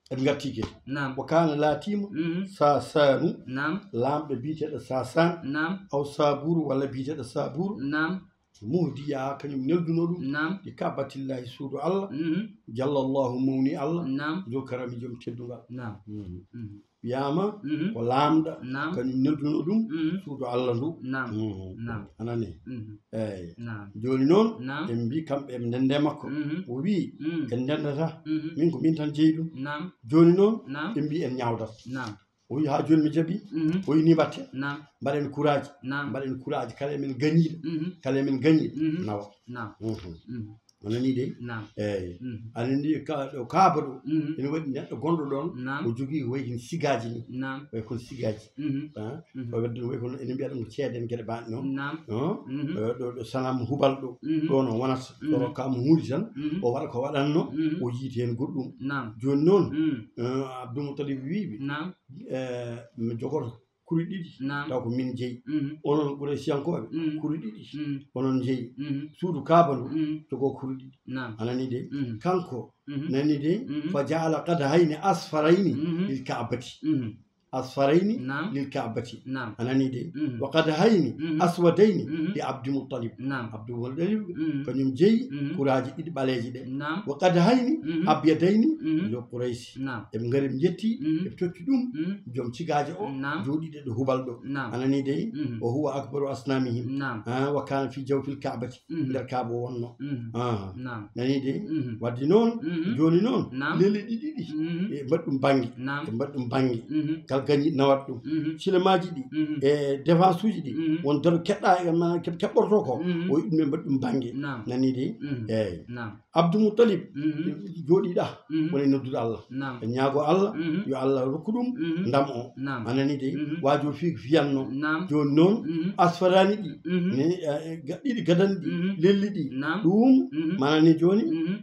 En ngarti kadi. Naam. Wa kaana laatiima, mhm, Saasaanu, naam, laamɗo biyeteeɗo Saasaan, naam, aw Saaburu walla biyeteeɗo Saaburu, naam, muhdiya kañum nelduno ɗum, naam, li Kaabatillahi suudu Allah, mhm, jallallahu mawni Allah, naam, zul karami joom teddungal. Naam. Mhm. Mhm. Wiyaama, mhm, ko laamɗo, naam, kañum nelduno ɗum, mhm, suudu Allah ndu. Naam. Mhm. Naam. A nani? Mhm. Eeyi. Naam. Jooni noon, naam, en mbi kamɓe en ndende makko. Mhm. O wii, mhm, en ndendata. Mhm. Min ko min tan jeyi ɗum. Naam. Jooni noon, naam, en mbi en ñaawdat. Naam. O wii, haa jooni mi jaɓi. Mhm. O wii, ni mbaɗte. Naam. Mbaɗen kuraaji. Naam. Mbaɗen kuraaji. Kala men gañiiɗo. Mhm. Kala men gañiiɗo. Mhm. Nawa. Naam. Mhm. Mhm. A nanii de? Naam. Eeyi. Mhm. A nanii ka-, ɗo Kaaba ɗo, mhm, ene waɗi neɗɗo gonɗo ɗoon, naam, o jogii ko wayi hino sigaaji ni. Naam. Wayi kono sigaaji. Mhm. Ah, mhm, o wedde wayi kono ene mbiya ɗum ko ceede en geɗe baaɗe noon. Naam. Ah, mhm, eh, ɗo, ɗo sanam Hubal ɗo, mhm, ɗo no wonata. Mhm. Ɗo kam huuli tan, mhm, o waɗa ko waɗanno, mhm, o yiiti heen goɗɗum. Naam. Jooni noon, mhm, eh, Abdul Muttalib wii ɓe, naam, eh, mi jogoto kuri ɗiɗi, naam, taw ko min jeyi. Mhm. Onon Quraysiyankooɓe, mhm, kuri ɗiɗi, mhm, onon jeyi. Mhm. Suudu Kaaba ndu, mhm, jogoo kuri ɗiɗi. Naam. A nanii de? Mhm. Kanko, mhm, nanii de? Mhm. Fa ja'ala qadhayni asfarayni, mhm, lil Ka'bati. Mhm. Asfarayni, naam, lil Ka'bati. Naam. A nanii de? Mhm. Wa qadhayni, mhm, aswadayni, mhm, li Abdi Muttalib. Naam. Abdul Muttalib, mhm, kañum jeyi, mhm, kuraaji ɗiɗi ɓaleeji ɗe. Naam. Wa qadhayni, mhm, abyadayni, mhm, li Quraysi. Naam. Eɓe ngari, ɓe njetti, mhm, eɓe totti ɗum, mhm, joom cigaaje o, naam, jooɗiiɗo ɗo Hubal ɗo. Naam. A nanii de? Mhm. Wa huwa akbaru asnamihim. Naam. Ah, wa kana fi jawfil Ka'bati. Mhm. Nder Kaaba o wonno. Mhm. Ah. Naam. Nanii de? Mhm. Wadde noon, mhm, jooni noon, naam, lelli ɗiɗi ɗi, mhm, e mbaɗ ɗum bannge. Naam. E mbaɗ ɗum bannge. Mhm. Kala gañi nawat ɗum. Mhm. Silemaaji ɗi, mhm, e défense uji ɗi, mhm, won daro keɗɗa e ma-, ke-, keɓɓorto ko, mhm, o yiɗ ɗum e mbaɗ ɗum bannge. Naam. Nanii de? Mhm. Eeyi. Naam. Abdou Moutalib, mhm, jooɗiiɗa, mhm, woni noddude Allah. Naam. E ñaago Allah, mhm, yo Allah rokku ɗum, mhm, ndam o. Naam. A nanii de? Mhm. Waajo fii ko fiyanno. Naam. Jooni noon, mhm, asfaraani ɗi, mhm, ne, eh, ga-, ɗiɗi gadani ɗi, mhm, lelli ɗi. Naam. Ɗum, mhm, maanani jooni, mhm,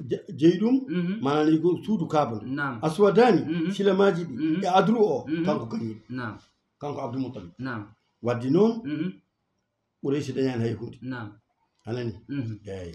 je-, jeyi ɗum, mhm, maanani ko suudu Kaaba ndu. Naam. Aswadaani, mhm, silamaaji ɗi, mhm, e adru o, mhm, kanko gañiiɗo. Naam. Kanko Abdou Moutalib. Naam. Wadde noon, mhm, Quraysi dañaani hay huunde. Naam. A nanii? Mhm. Eeyi.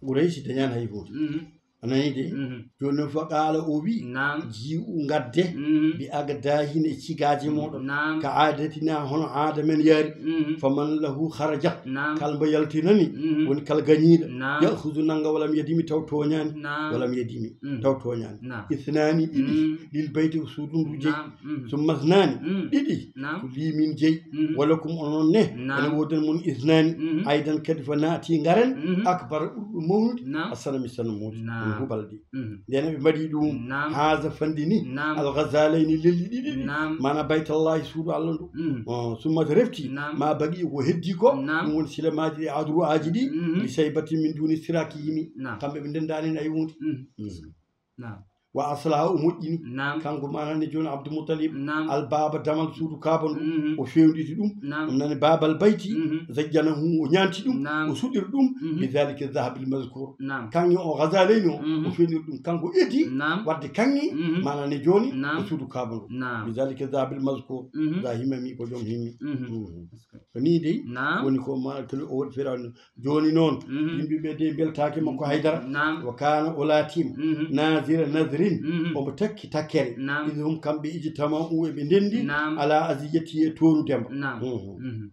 Quraysi dañaani hay huunde. Mhm. A nanii de? Mhm. Jooni noon, fa qaala, o wii, naam, jii'u, ngadde, mhm, bi aqdaahin, e cigaaji mooɗon. Naam. Ka aadatina, hono aada men yaari. Mhm. Faman lahu kharajat. Naam. Kala mbo yaltinani, mhm, woni kala gañiiɗo. Naam. Ya'khudhu, nannga, walam yadimi, taw tooñaani. Naam. Walam yadimi, mhm, taw tooñaani. Naam. Ithnaani, ɗiɗi, mhm, lil bayti, ko suudu ndu jeyi. Naam. Mhm. Summa ithnaani, mhm, ɗiɗi, naam, ko lii min jeyi. Mhm. Walakum, onon ne, naam, ene woodani mon ithnaani. Mhm. Aydan, kadi fof naati ngaren, mhm, akbar, ɓurɗo mawnude, naam, assanami, sanamooji, naam, on Hubal ɗi. Mhm. Ndeen ɓe mbaɗi ɗum, naam, haaza, fandini, naam, al-ghazalayni, lelli ɗiɗi ɗi, naam, maana baytallahi, suudu Allah ndu. Mhm. O, summa, refti, naam, ma baqi, ko heddi ko, naam, ɗum woni silamaaji ɗi, adru'aaji ɗi, mhm, li shaybati min duni ishtirakihimi. Naam. Kamɓe ɓe ndenndaani hay huunde. Mhm. Mhm. Naam. وأصلح, o moƴƴini. نعم. Kanko maanaa ne jooni Abdul Muttalib, نعم. Al baaba, damal suudu Kaaba ndu, Mhm. o fewnditi ɗum. نعم. Ɗum nani Baabal Bayti, Mhm. زينه, o ñaanti ɗum, نعم. O suɗiri ɗum, Mhm. بذلك الذهب المذكور. نعم. Kaŋŋe o Gazaleyni o, Mhm. o fewndiri ɗum. Kanko edi, نعم. Waɗde kaŋŋe, Mhm. Maanaa ne jooni, نعم. E suudu Kaaba ndu. نعم. بذلك الذهب المذكور. Mhm. Za himami, ko joom himmi. Mhm. Mhm. Ko nii dey, Naam. Woni ko ma, ko o waɗi Firawna. Jooni noon, Mhm. Yimɓe ɓe dey mbeltaaki makko haydara. Naam. Wa kaana, o laatiima, Mhm. naazira nazrin, Mhm. omo takki takkere. Naam. Iz hum, kamɓe, ijtama'u, eɓe ndenndi, Naam. Ala aziyati, e tooñude mo. Naam. Mhm. Mhm.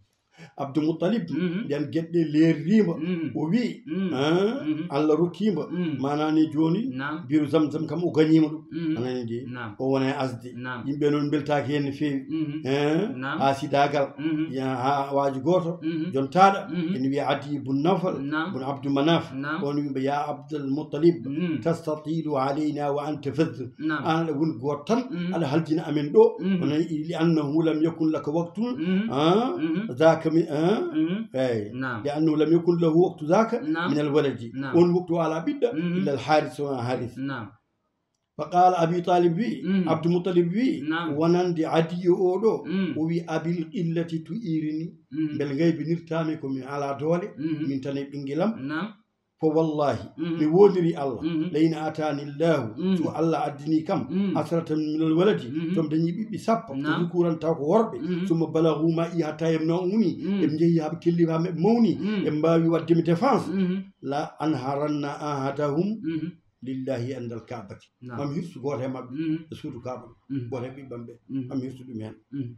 Abdul Muttalib, Mhm. Nden geɗe leerriima, Mhm. O wi'i, Mhm. Ah, Mhm. Allah rokkiima, Mhm. Maanaa ni jooni, Naam. Biiru Zamzam kam o gañiima ɗum. Mhm. A nani de? Naam. O wona e asde. Naam. Yimɓe noon mbeltaaki heen no feewi. Mhm. Eh, Naam. Haasidaagal. Mhm. Ya, haa waaji gooto, Mhm. Jontaaɗo, Mhm. Ene wiya Adi bun Nawfal, Naam. Bun Abdu Manaf. Naam. On wi'i mo, "Ya Abdul Muttalib, Mhm. tastatilu alayna wa anta fazzun." Naam. Aan aɗa woni gooto tan, Mhm. Aɗa haljina amen ɗo. Mhm. Onon, li annahu lam yakun laka waqtun, Mhm. Ah, Mhm. Zaka mi, ah, Mhm. Eey. Naam. Li annahu lam yakun lahu waqtu zaka Naam. Min al waladi. Naam. On waktu o alaa ɓiɗɗo, Mhm. Illa al Haaris, wona Haaris. Naam. Fa qaala Abi Talib wi, Mhm. Abdul Muttalib wi, Naam. Wonande Adiyo o ɗo, Mhm. O wi, "Abil qillati tu'iruni." Mhm. Mbele ngaybinirtaami ko mi alaa doole, Mhm. Min tan e ɓingelam. Naam. Fa wallahi, Mhm. Mi woondiri Allah, Mhm. la in ataani Allahu, Mhm. So Allah addini kam, Mhm. Asratan min al waladi, Mhm. So mi dañi ɓiɓɓe sappo, Naam. Zukuran taw ko worɓe, Mhm. Summa balagu ma i hatta yamna'uni, Mhm. Ɓe njehi haa ɓe kelli haa ɓe mawni, Mhm. Ɓe mbaawi waɗde mi défense, Mhm. La anharanna ahadahum, Mhm. Lillahi indal Kaabati. Naam. Mami hirsu gooto e maɓɓe, Mhm. E suudu Kaaba, Mhm. Gooto e ɓiɓɓam ɓe, Mhm. Mami hirsu ɗum heen. Mhm.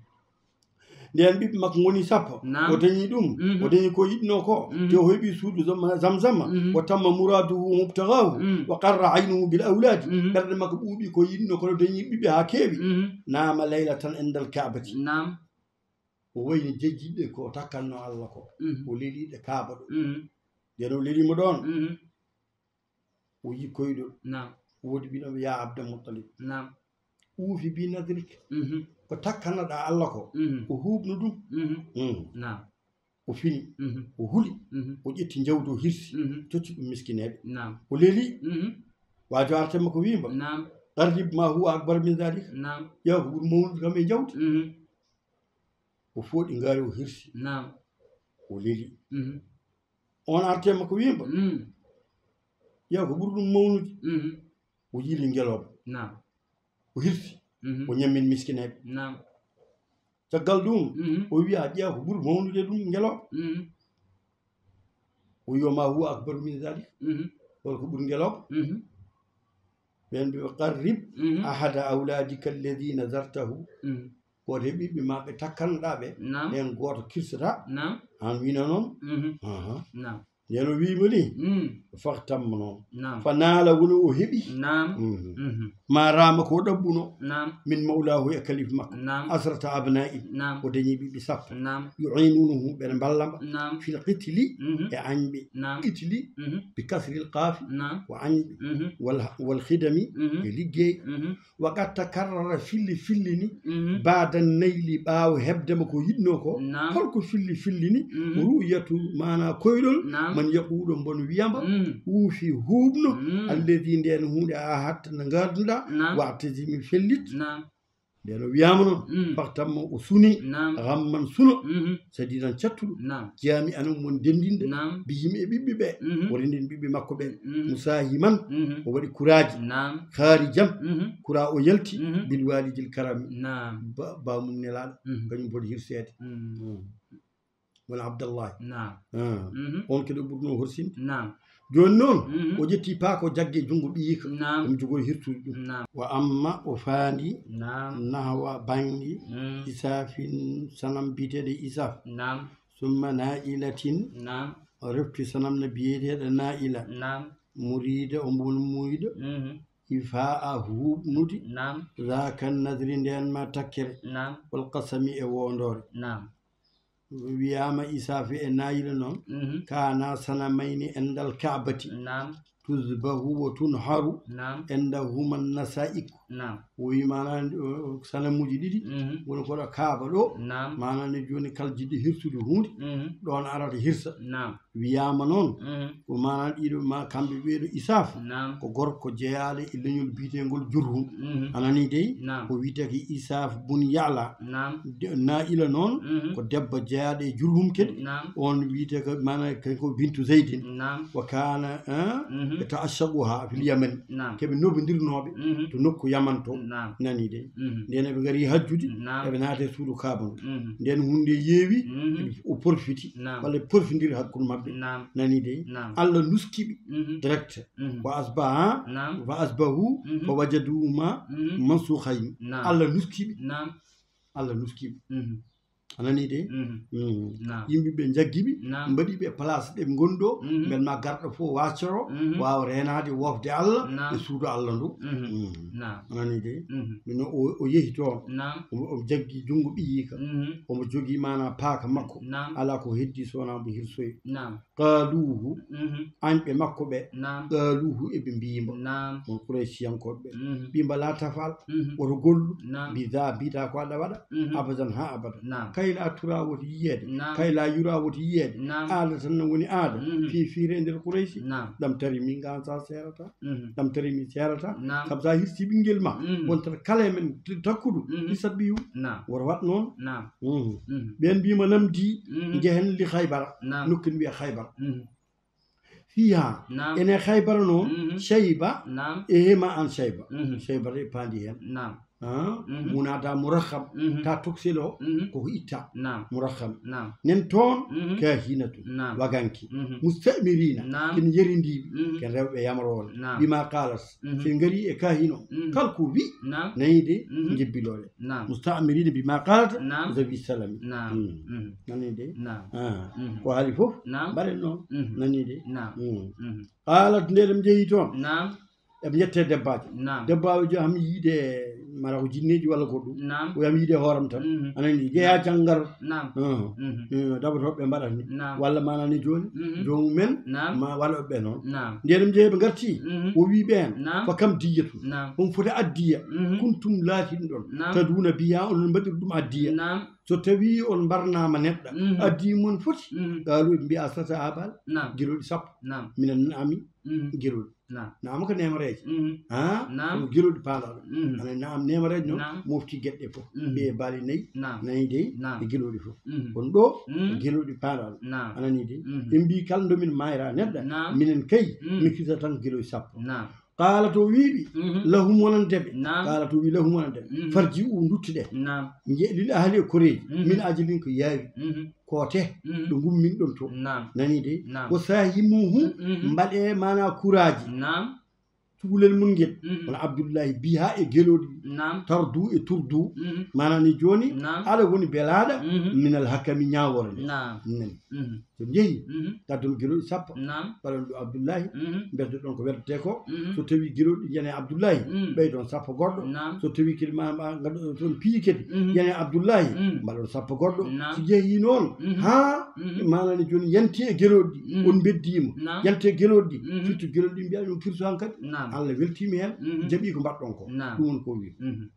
Nden ɓiɓɓe makko ngoni sappo. Naam. O dañi ɗum. Mhm. O dañi ko yiɗno ko. Mhm. Te o heɓi suudu Zam-, Zamzama. Mhm. Wa tamma muraaduhu wa mubtagaahu. Mhm. Wa qarra aynuhu bil awlaadi. Mhm. Ɓernde makko ɓuuɓi ko yiɗno ko, o dañi ɓiɓɓe haa keewi. Mhm. Naama laylatan indal Kaabati. Naam. O wayni jejjiɗe ko takkanno Allah ko. Mhm. O leliɗe Kaaba ɗo. Mhm. Nden o lelimo ɗon. Mhm. O yi koyɗol. Naam. Woodi ɓiɗɗo, "Ya Abdul Muttalib." Naam. "Uufi bi nadrik." Mhm. Ko takkanaɗa Allah ko. Mhm. O huuɓno ɗum. Mhm. Mm. Naam. O fini. Mhm. O huli. Mhm. O ƴetti jawdi, o hirsi. Mhm. Totti ɗum miskineeɓe. Naam. O leli. Mhm. Waajo artema ko wiimba. Naam. "Qarrib ma huwa akbar min dhalik." Naam. Ƴeew ko ɓuri mawnude kam e jawdi. Mhm. O fooɗi ngaari, o hirsi. Naam. O leli. Mhm. On artema ko wiimba. Mm. Ƴeew ko ɓuri ɗum mawnude. Mhm. O yili ngelooba. Naam. O hirsi. Mhm. O ñammin miskineeɓe. Naam. Caggal ɗum, Mhm. O wiya, "Ƴeew ko ɓuri mawnude ɗum ngelooba." Mhm. O wiya, "Ma huwa akbaru min dhalik." Mhm. Hol ko ɓuri ngelooba? Mhm. Ɓen mbi, "Qarrib Mhm. ahada awladika alladhi nazartahu." Mhm. Gooto e ɓiɓɓe ma ɓe takkanɗa ɓe, Naam. Ɓen gooto kirsata. Naam. An wina noon. Mhm. Aha. Naam. Nden o wiimo ni, Mm. Fahtamma noon. Naam. Fa naala, woni o heɓi. Naam. Mhm. Mhm. Ma raama ko ɗaɓɓuno. Naam. Min mawlaahu, e kalifa makko. Naam. Asrata abnaa'i. Naam. O dañi ɓiɓɓe sappo. Naam. Yu'iinuunahu, ɓe mballa mo. Naam. Fil qitli, Mhm. E añɓe. Naam. Qitli, Mhm. Bi kasril qaafi, Naam. Ko añɓe. Mhm. Wal, wal khidami, Mhm. E liggey. Mhm. Wa qad takarrara, filli fillini, Mhm. Ba'da nayli, ɓaawo heɓde mo ko yiɗno ko. Naam. Holko filli fillini? Mhm. Ru'yatu, maana koyɗol, Naam. Man yaqulu, mbon wiyamba, Mhm. Uufi, huuɓno, Mhm. Alladhi, nden huunde, ahadta, nde ngarduɗa, Naam. Wa'tazimi, fellit. Naam. Nden o wiyama noon, Mhm. Fahtamma, o suni, Naam. Ghamman, suno, Mhm. Sadiidan, cattuɗo, Naam. Jaami'an, mon denndinde, Naam. Bihim, e ɓiɓɓe ɓe, Mhm. O renndin ɓiɓɓe makko ɓe, Mhm. Musaahiman, Mhm. O waɗi kuraaji, Naam. Kharijan, Mhm. Kura o yalti, Mhm. Bil waalidil karami, Naam. Ba, ba mum nelaaɗo, Mhm. Kañum foti hirseede. Mhm. Mhm. Wona Abdallahi. Naam. Ah. Mhm. On kadi o ɓurno horsinde. Naam. Jooni noon, Mhm. O ƴetti paako jagge junngo ɓiyiiko. Naam. Omo jogori hirtude ɗum. Naam. Wa amma, o faandi. Naam. Nahwa, bannge. Mm. Isafin, sanam biyeteeɗo Isaf. Naam. Summa na'ilatin. Naam. O refti sanam no biyeteeɗo Na'ila. Naam. Murida, o mbon muuyɗo. Mhm. Ifa'a, huuɓnude. Naam. Zaka nadri, nden ma takkere. Naam. Wal qasami, e wondoore. Naam. Wiyaama Isaafi e Naayila noon, Mhm. Kaana sanamayni endal Kaabati. Naam. تذبح وتنحر نعم. عندهما النسائق. نعم. O wi maanaam, o, o, sanamuuji ɗiɗi, Mhm. woni ko ɗo Kaaba ɗo. Naam. Maanaam ni jooni kala jiɗɗo hirsude huunde, Mhm. ɗoon arata hirsa. Naam. Wiyaama noon, Mhm. ko maanaam ɗiɗo ma kamɓe ɓeeɗo Isaaf, Naam. ko gorko jeyaaɗo e leñol biyeteengol Jurhum. Mhm. A nanii dey? Naam. Ko wiyetee ko Isaaf bun Ya'la. Naam. De-, Naa'ila noon, Mhm. ko debbo jeyaaɗo e Jurhum kadi. Naam. Oon wiyetee ko maanaam ko, ko bintu Zaydin. Naam. Wa kaana, eh, Mhm. e ta'ashshaquha fil Yaman. Naam. Ko ɓe nobondirnooɓe Mhm. to nokku Yaman to. Naam. Nanii dey? Mhm. Ndeen eɓe ngari hajjude, Naam. eɓe naata e suudu Kaaba ndu. Mhm. Ndeen huunde yeewi, Mhm. eɓe, o porfiti, Naam. walla ɓe porfindiri hakkunde maɓɓe. Naam. Nanii dey? Naam. Allah nuski ɓe Mhm. direct. Mhm. Wa asbaha, Naam. wa asbahu, Mhm. fa wajadu ma Mhm. mansukhayni. Naam. Allah nuski ɓe. Naam. Allah nuski ɓe. Mhm. A nanii dey? Mhm. Mhm. Naam. Yimɓe ɓe njaggi ɓe, Naam. mbaɗi ɓe place ɗe ɓe ngoni ɗo, Mhm. mbel ma garɗo fof waccoro, Mhm. waawa reenaade wofde Allah Naam. e suudu Allah ndu. Mhm. Mhm. Naam. A nanii dey? Mhm. Mino o, o yehi toon, Naam. o, o jaggi junngo ɓiyiika, Mhm. omo jogii maanaa paaka makko, Naam. alaa ko heddii so wonaa mbo hirsoyi. Naam. Qaaluuhu, Mhm. añɓe makko ɓe, Naam. qaaluuhu eɓe mbiyi mbo, Naam. on Quraysiyankooɓe ɓe, Mhm. mbiyi mbo, "Laa tafal, Mhm. woto gollu, Naam. bidaa, bidaa ko aɗa waɗa, Mhm. abadan haa abada. Naam. Kay laa tura woto yiyeede, Naam. kay laa yura woto yiyeede, Naam. aada tan no woni aada, Mhm. fii fiire e nder Quraysi, Naam. ɗam tari min ngaan sa seerata, Mhm. ɗam tari min seerata, Naam. sabu sa hirsi ɓinngel ma, Mhm. wontat kala e men t-, takkudu, Mhm. hisa ɓiyu, Naam. woto waɗ noon." Naam. Mhm. Mhm. Ɓeen mbiyi mo, "Namdi, Mhm. njehen li Khaybara, Naam. nokkin wiya Khaybara." Mhm. Fiiha, Naam. ene Khaybara noon, Mhm. Shayba, Naam. e hema an Shayba. Mhm. Shayba e paandi heen. Naam. Ah, Mhm. munada murakham, Mhm. ta toksel o, Mhm. ko itta. Naam. Murakham. Naam. Nen toon, Mhm. kahinatu, Naam. waganki. Mhm. Musta'mirina, Naam. ken yerindiiɓe, Mhm. ken rewɓe yamroore. Naam. Bima qalat, Mhm. so ngari e kahino, Mhm. kala ko wi, Naam. nayi de, Mhm. njebbilore. Naam. Musta'mirina bima qalat, Naam. zawi salami. Naam. Mm. Mhm. Nani de? Naam. Ah. Mhm. Ko haali fof, Naam. mbaɗen noon. Mhm. Nani de? Naam. Mm. Mhm. Qalat, nde ɗum jehi toon. Naam. Eɓe njette debbaajo. Naam. Debbaajo ham yiide, mara ko jinneeji walla goɗɗum. Naam. O yam yiide hooram tan. Mhm. A nani, jeyaa Naam. janngar. Naam. Mhm. Mhm. Eh, dabatooɓe mbaɗat ni. Naam. Walla maanaam ni jooni, Mhm. joomu men, Naam. ma walla ɓe noon. Naam. Nde ɗum jehi ɓe ngarti, Mhm. o wi ɓeen, Naam. "Fa kam diyatu?" Naam. On foti addiya. Mhm. Kuntum laatiɗum ɗon. Naam. Taduuna biya on mbaɗir ɗum addiya. Naam. So tawi on mbarnaama neɗɗo, Mhm. addi mon foti. Mhm. Qaalu ɓe mbiya, "Asrata abal." Naam. Gelooɗi sappo. Naam. Minan naami Mhm. gelooɗi. Naam. Naam ko neemareeje. Mhm. Ha? Naam. Ko gelooɗi paalaɗo. Mhm. Ana naam neemareeje noon, Naam. mofti geɗe fof. Mhm. Ɓe baali nayi, Naam. nayi dey, Naam. e gelooɗi fof. Mhm. Kono ɗo, Mhm. gelooɗi paalaɗo. Naam. Anani dey. Mhm. Ɓe mbi kala ndo min mayra neɗɗo, Naam. minen kay, Mhm. min kirsa tan gelooɗi sappo. Naam. Qaala to wiiɓi, Mhm. lahum wonande ɓe. Naam. Qaala to wi lahum wonande ɓe. Mhm. Farji u ndutti ɗe. Naam. Nje-, lil ahli e koreeji. Mhm. Min ajalin ko yaawi. Mhm. Koote, Mhm. ɗo ngummin ɗon to. Naam. Nani dey? Naam. Wa saahimuhum, Mhm. mbaɗe maana kuraaji. Naam. Cukalel mun ngel. Mhm. Wona Abdullahi bi haa e gelooɗi. Naam. Tardu e turdu. Mhm. Maana ni jooni, Naam. aɗa woni belaaɗo Mhm. minal hakami ñaawoore nde. Naam. Nani. Mhm. So njehi, Mhm. ngaddon gelooɗi sappo, Naam. mbaɗon ɗo Abdullahi, Mhm. mbeddoɗon ko weddetee ko. Mhm. So tawi gelooɗi njani Abdullahi, Mhm. ɓeydon sappo goɗɗo. Naam. So tawi kadi ma, ma ngaɗɗon toon piyi kadi, Mhm. njani Abdullahi, Mhm. mbaɗon sappo goɗɗo. Naam. So jehi noon, Mhm. haa Mhm. maanani jooni yanti e gelooɗi, Mhm. on mbeddiima, Naam. yanti e gelooɗi, Mhm. firti gelooɗi mbiya ɗum kirsu han kadi. Naam. Allah weltiima heen, Mhm. jaɓi ko mbaɗɗon ko. Naam. Ɗum woni ko o wi. Mhm.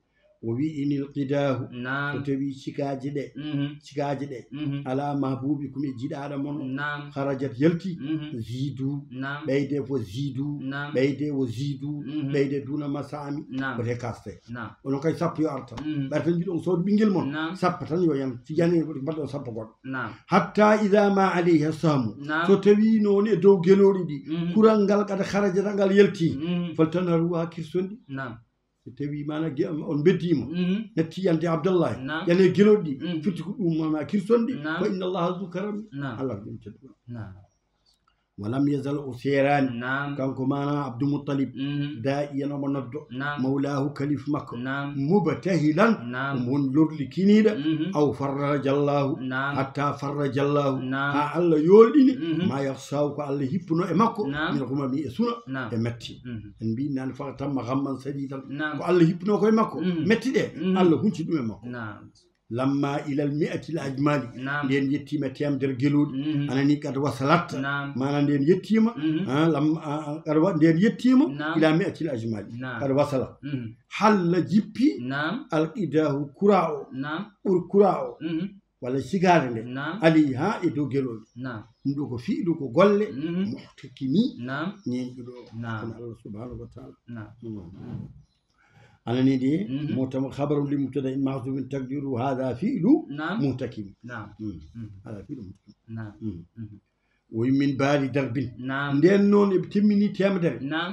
O wi, "Inil qidaahu." Naam. So tawi cikaaji ɗe, Mhm. cikaaji ɗe, Mhm. ala mahbubikum e jiɗaaɗo mon o. Naam. Kharajat yalti, Mhm. zidu. Naam. Ɓeyde fof zidu. Naam. Ɓeyde o zidu. Mhm. Ɓeyde duna masami. Naam. Ko te kaste. Naam. Onon kay sappo yo arta. Mhm. Ɓay tan jiɗon soodu ɓinngel mon. Naam. Sappo tan yo yan. Si yani mbaɗɗon sappo goɗɗo. Naam. Hatta ida ma alayha sahmu. Naam. So tawi noon e dow gelooɗi ɗi, Mhm. kural ngal qad kharajat ngal yalti. Mhm. Faltanaru ha kirsonɗi. Naam. So tawi maana ge-, on mbeddiima, Mhm. natti yande Abdallahi, Naam. yane gelooɗi, Mhm. firti ko ɗum maana kirsonɗi, Naam. fa inna Allaha zu karami. Naam. Allah ko ɗum tedduɗo. Naam. Walam yazal o seeraani, Naam. kanko maana Abdou Muttalib, Mhm. daa'iyan omo noddo, Naam. mawlaahu kalif makko, Naam. mubtahilan, Naam. omo woni lorlikiniiɗo, Mhm. aw farrajallahu, Naam. hatta farrajallahu, Naam. haa Allah yoolɗini, Mhm. ma yakhshahu ko Allah hippuno e makko, Naam. min humami e suna, Naam. e metti. Mhm. En mbiyi nane fa tamma ghamman sadidan. Naam. Ko Allah hippuno koye makko. Mm. Metti ɗe, Mm. Allah hunci ɗum e makko. Naam. Lamma ilal mi'atil ajmali. Naam. Nden yettiima teemedere gelooɗi. Mhm. Anani kad wasalat. Naam. Maana nden yettiima. Mhm. Ah, lam-, ah, ah, kad wa-, nden yettiima. Naam. Ila mi'atil ajmali. Naam. Kad wasala. Mhm. Halla jippi. Naam. Alqidahu kura o. Naam. Ɓur kura o. Mhm. Walla sigaare nde. Naam. Ali ha e dow gelooɗi. Naam. Ɗum ɗo ko fi'lu ko golle. Mhm. Muhtakimi. Naam. Ñeeñɗuɗo. Naam. Kono Allah subhanahu wa ta'ala. Naam. Mm. Mhm. Anani de, mhm, mutama khabarun li mubtada in mahzufin taqdiru hadha fi'lu, naam, muhtakim. Naam. Mm. Mhm. Hadha fi'lu muhtakim. Naam. Mm. Mhm. Wa min ba'di darbin. Naam. Nden noon eɓe timmini teemedere. Naam.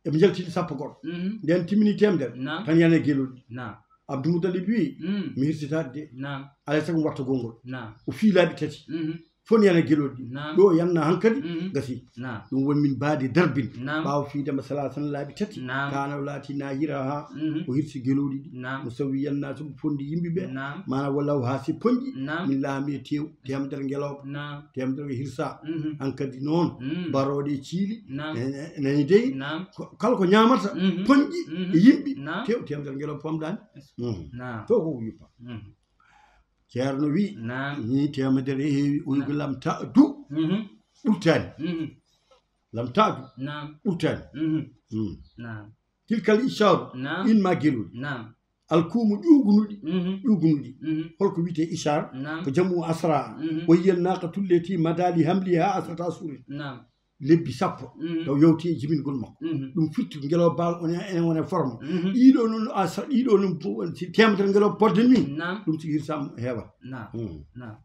Eɓe njaltini sappo goɗɗo. Mhm. Nden timmini teemedere. Naam. Tan yana gelooɗi. Naam. Abdul Muttalib wi, mm, mi hirsitaade de. Naam. Alay sago mi watta gonngol. Naam. O fii laabi tati. Mhm. Fof yana gelooɗi. Naam. Ɗo yanna hankadi, mhm, gasi. Naam. Ɗum woni min baadi darbin. Naam. Ɓaawo fiidema salaa sallam laabi tati. Naam. Kaana o laati naahira ha, mhm, o hirsi gelooɗi ɗi. Naam. Mo sawi yanna sabu fondi yimɓe ɓe. Naam. Maana walla o haasi ponƴi. Naam. Min laami e tew, teemedere ngelooba. Naam. Teemedere hirsa. Mhm. Hankadi noon, mm, barooɗe e ciili. Naam. E, e, nani dey. Naam. Ko, kala ko ñaamata, mhm, ponƴi, mhm, e yimɓe. Naam. Tew, teemedere ngelooba pamɗaani. Mhm. Naam. To ko yuppa. Mhm. Ceerno wi, naam, ni teemedere heewi, o wi ko lam ta du. Mhm. Ɓurtaani. Mhm. Lam ta du. Naam. Ɓurtaani. Mhm. Mm. Naam. Tilkal ishaaru. Naam. In ma gelooɗi. Naam. Alkuumu ƴuugunuɗi. Mhm. Ƴuugunuɗi. Mhm. Holko wiyetee ishaar? Naam. Ko jamu asra. Mhm. O yiyal naaqatu llati mada li hamliha asrata ashhurin. Naam. Lebbi sappo, mhm, taw yawti e jibingol makko. Mhm. Ɗum firti ko ngelooba baal on, enen wona forme. Mhm. Ɗiɗo noon, a sa-, ɗiɗo noon po-, si teemedere ngelooba podde ni, naam, ɗum tigi hirsam heewat. Naam. Mhm. Naam.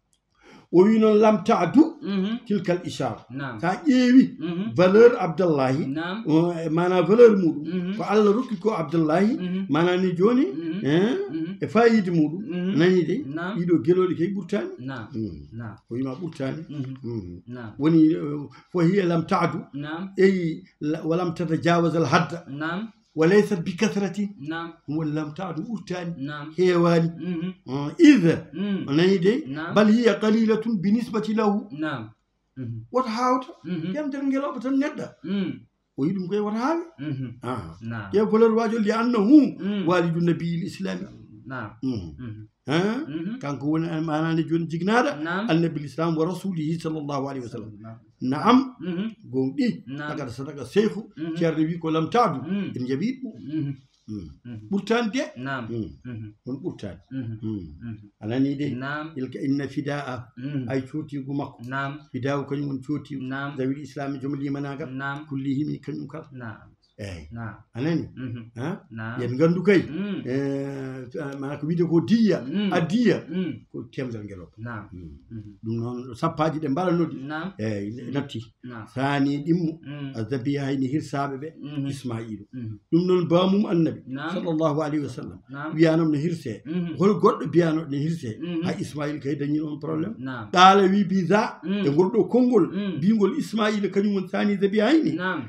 O wi noon lam taadu, mhm, tilkal ishara. Naam. Sa ƴeewi, mhm, valeur Abdallahi, naam, o, e maana valeur muɗum, mhm, ko Allah rokki ko Abdallahi, mhm, maana ni jooni, mhm, eh, mhm, e fayida muɗum, mhm, nani de, naam, ɗiɗo gelooɗi kay ɓurtaani. Naam. Mhm. Naam. O wima ɓurtaani. Mhm. Mhm. Naam. Woni, eh, فهي لم تعد. Naam. Eyi, la-, ولم تتجاوز الحد. Naam. وليست بكثرة. Naam. Woni لم تعد ɓurtaani. Naam. Heewaani. Mhm. Ah, إذ. Mm. O nani de. Naam. بل هي قليلة بالنسبة له. Naam. Mhm. Wota haawta. Mhm. Yamtere ngelooba tan neɗɗa. Mm. O yiɗi ɗum koye wota haawi. Mhm. Ah. Naam. Ƴeew valeur waajo لأنه, mm, والد النبي الإسلامي. Naam. Mhm. Mhm. Hein? Mhm. Kanko woni maanaade jooni jignaɗo, naam, annabi l'islam ورسوله صلى الله عليه وسلم. Naam. Naam. Mhm. Gonɗi. Naam. Laqad sadaqa sheikhu, mhm, ceerno wi ko لم تعد. Mm. En jaɓi ɗum. Mhm. Mm. Mhm. Ɓurtaani de. Naam. Mm. Mhm. On ɓurtaani. Mhm. Mm. Mhm. A nani de. Naam. Ilka inna fidaa. Mhm. Ay cootiigu makko. Naam. Fidaa kañum woni cootiigu. Naam. Zawil islami joom limanaagal. Naam. Kullihimi kañum kala. Naam. Eyi. Naam. A nani? Mhm. Ha? Naam. Yen nganndu kay. Mm. Eh, maana ko wiyde ko diya, mm, a diya. Mm. Ko teemedere ngelooba. Naam. Mm. Mhm. Ɗum noon, sappaaji ɗe mbaɗanoo ɗi. Naam. Eyi, natti. Naam. Saani ɗimmo, mm, a zabihayni hirsaaɓe ɓe, mhm, Ismaa'iila. Mhm. Ɗum noon, baamum annabi, naam, sallallahu alayhi wa sallam, naam, wiyaano no hirsee. Mhm. Hol goɗɗo biyaano no hirsee? Mhm. Hay Ismaa'iila kay dañi on problème. Naam. Qaala wi bi za, mm, e ngol ɗo konngol, mm, bingol Ismaa'iila kañum woni saani zabihayni. Naam.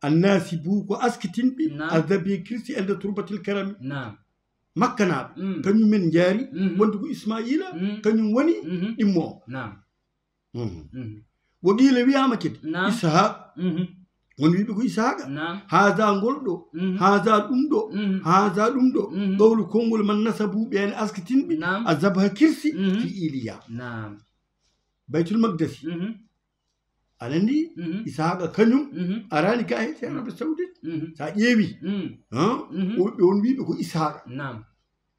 Annasibu ko askitinɓe, naam, a zabi kirsi ende turbatil karami. Naam. Makkanaaɓe, mm, kañum men njaari, mhm, wonde ko Ismaa'iila, mm, kañum woni, mhm, ɗimmo o. Naam. Mhm. Mhm. Wo qiila wiyaama kadi, naam, Ishaq. Mhm. Won wiɓe ko Ishaaqa. Naam. Haza ngol ɗo, mhm, haza ɗum ɗo, mhm, haza ɗum ɗo. Mhm. Qawlu konngol man nasabu ɓeen askitinɓe, naam, a zabha kirsi, mhm, fi Iliya. Naam. Baytul Maqdisi. Mhm. Aɗa anndi, mhm, Ishaaqa kañum, mhm, araani ka he Arabie Saoudite. Mhm. Sa ƴeewi, mhm, han, mhm, o, ɓe on wiɓe ko Ishaaqa. Naam.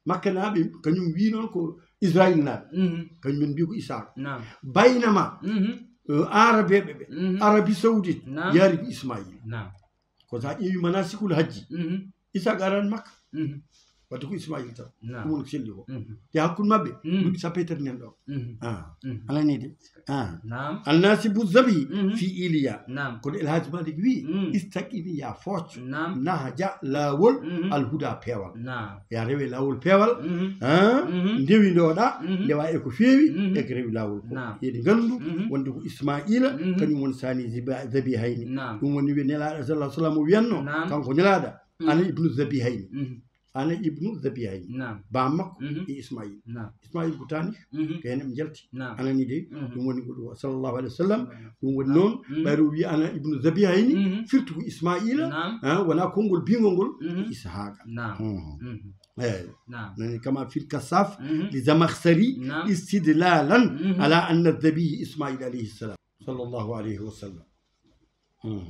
Makkanaaɓe kañum wi noon ko Israël naaɓe. Mhm. Kañum en mbi ko Ishaaqa. Naam. Baynama, mhm, eh, Arabeeɓe ɓe, mhm, Arabie Saoudite, naam, yaari ko Ismaa'iila. Naam. Ko sa ƴeewi manasikul hajji, mhm, Ishaaqa araani Makka. Mhm. Wadde ko Ismaa'iila tan. Naam. Ɗum woni ko selli ko. Mhm. Te hakkunde maɓɓe, mhm, duuɓi sappo e tati nan ɗo. Mhm. Ah. Mhm. A nani de? Ah. Naam. Annasibu zabi, mhm, fi Iliya. Naam. Kono El Hadj Malick wi, mhm, istaqim ya fooc. Naam. Nahaja laawol, mhm, alhuda peewal. Naam. Ya rewe laawol peewal. Mhm. Ah. Mhm. Ndewi ndoɗa, mhm, ndewa e ko feewi, mhm, e ko rewi laawol ko. Naam. Yeɗi nganndu, mhm, wonde ko Ismaa'iila, mhm, kañum woni saani ziba-, zabihayni. Naam. Ɗum woni wi Nelaaɗo sallallahu alaihi wasallam o wiyanno, naam, kanko Nelaaɗo, mhm, ana ibnu zabihayni. Mhm. Ana ibnu zabihayni. Naam. Ba makko, mhm, e Ismaa'iila. Naam. Ismaa'iila ko taani, mhm, ko heen ɓe njalti. Naam. A nani de, mhm, ɗum woni ko ɗo, sallallahu alaihi wasallam. Naam. Ɗum woni noon, mhm, ɓayro wi ana ibnu zabihayni, mhm, firti ko Ismaa'iila, naam, ah, wona konngol bingol ngol, mhm, ko Ishaaqa. Naam. Mhm. Mhm. Eh, nani kama fil kasaf li zamakhsari istidlalan ala anna dhabihi ismail alayhi salam, sallallahu alayhi wa sallam. Hmm.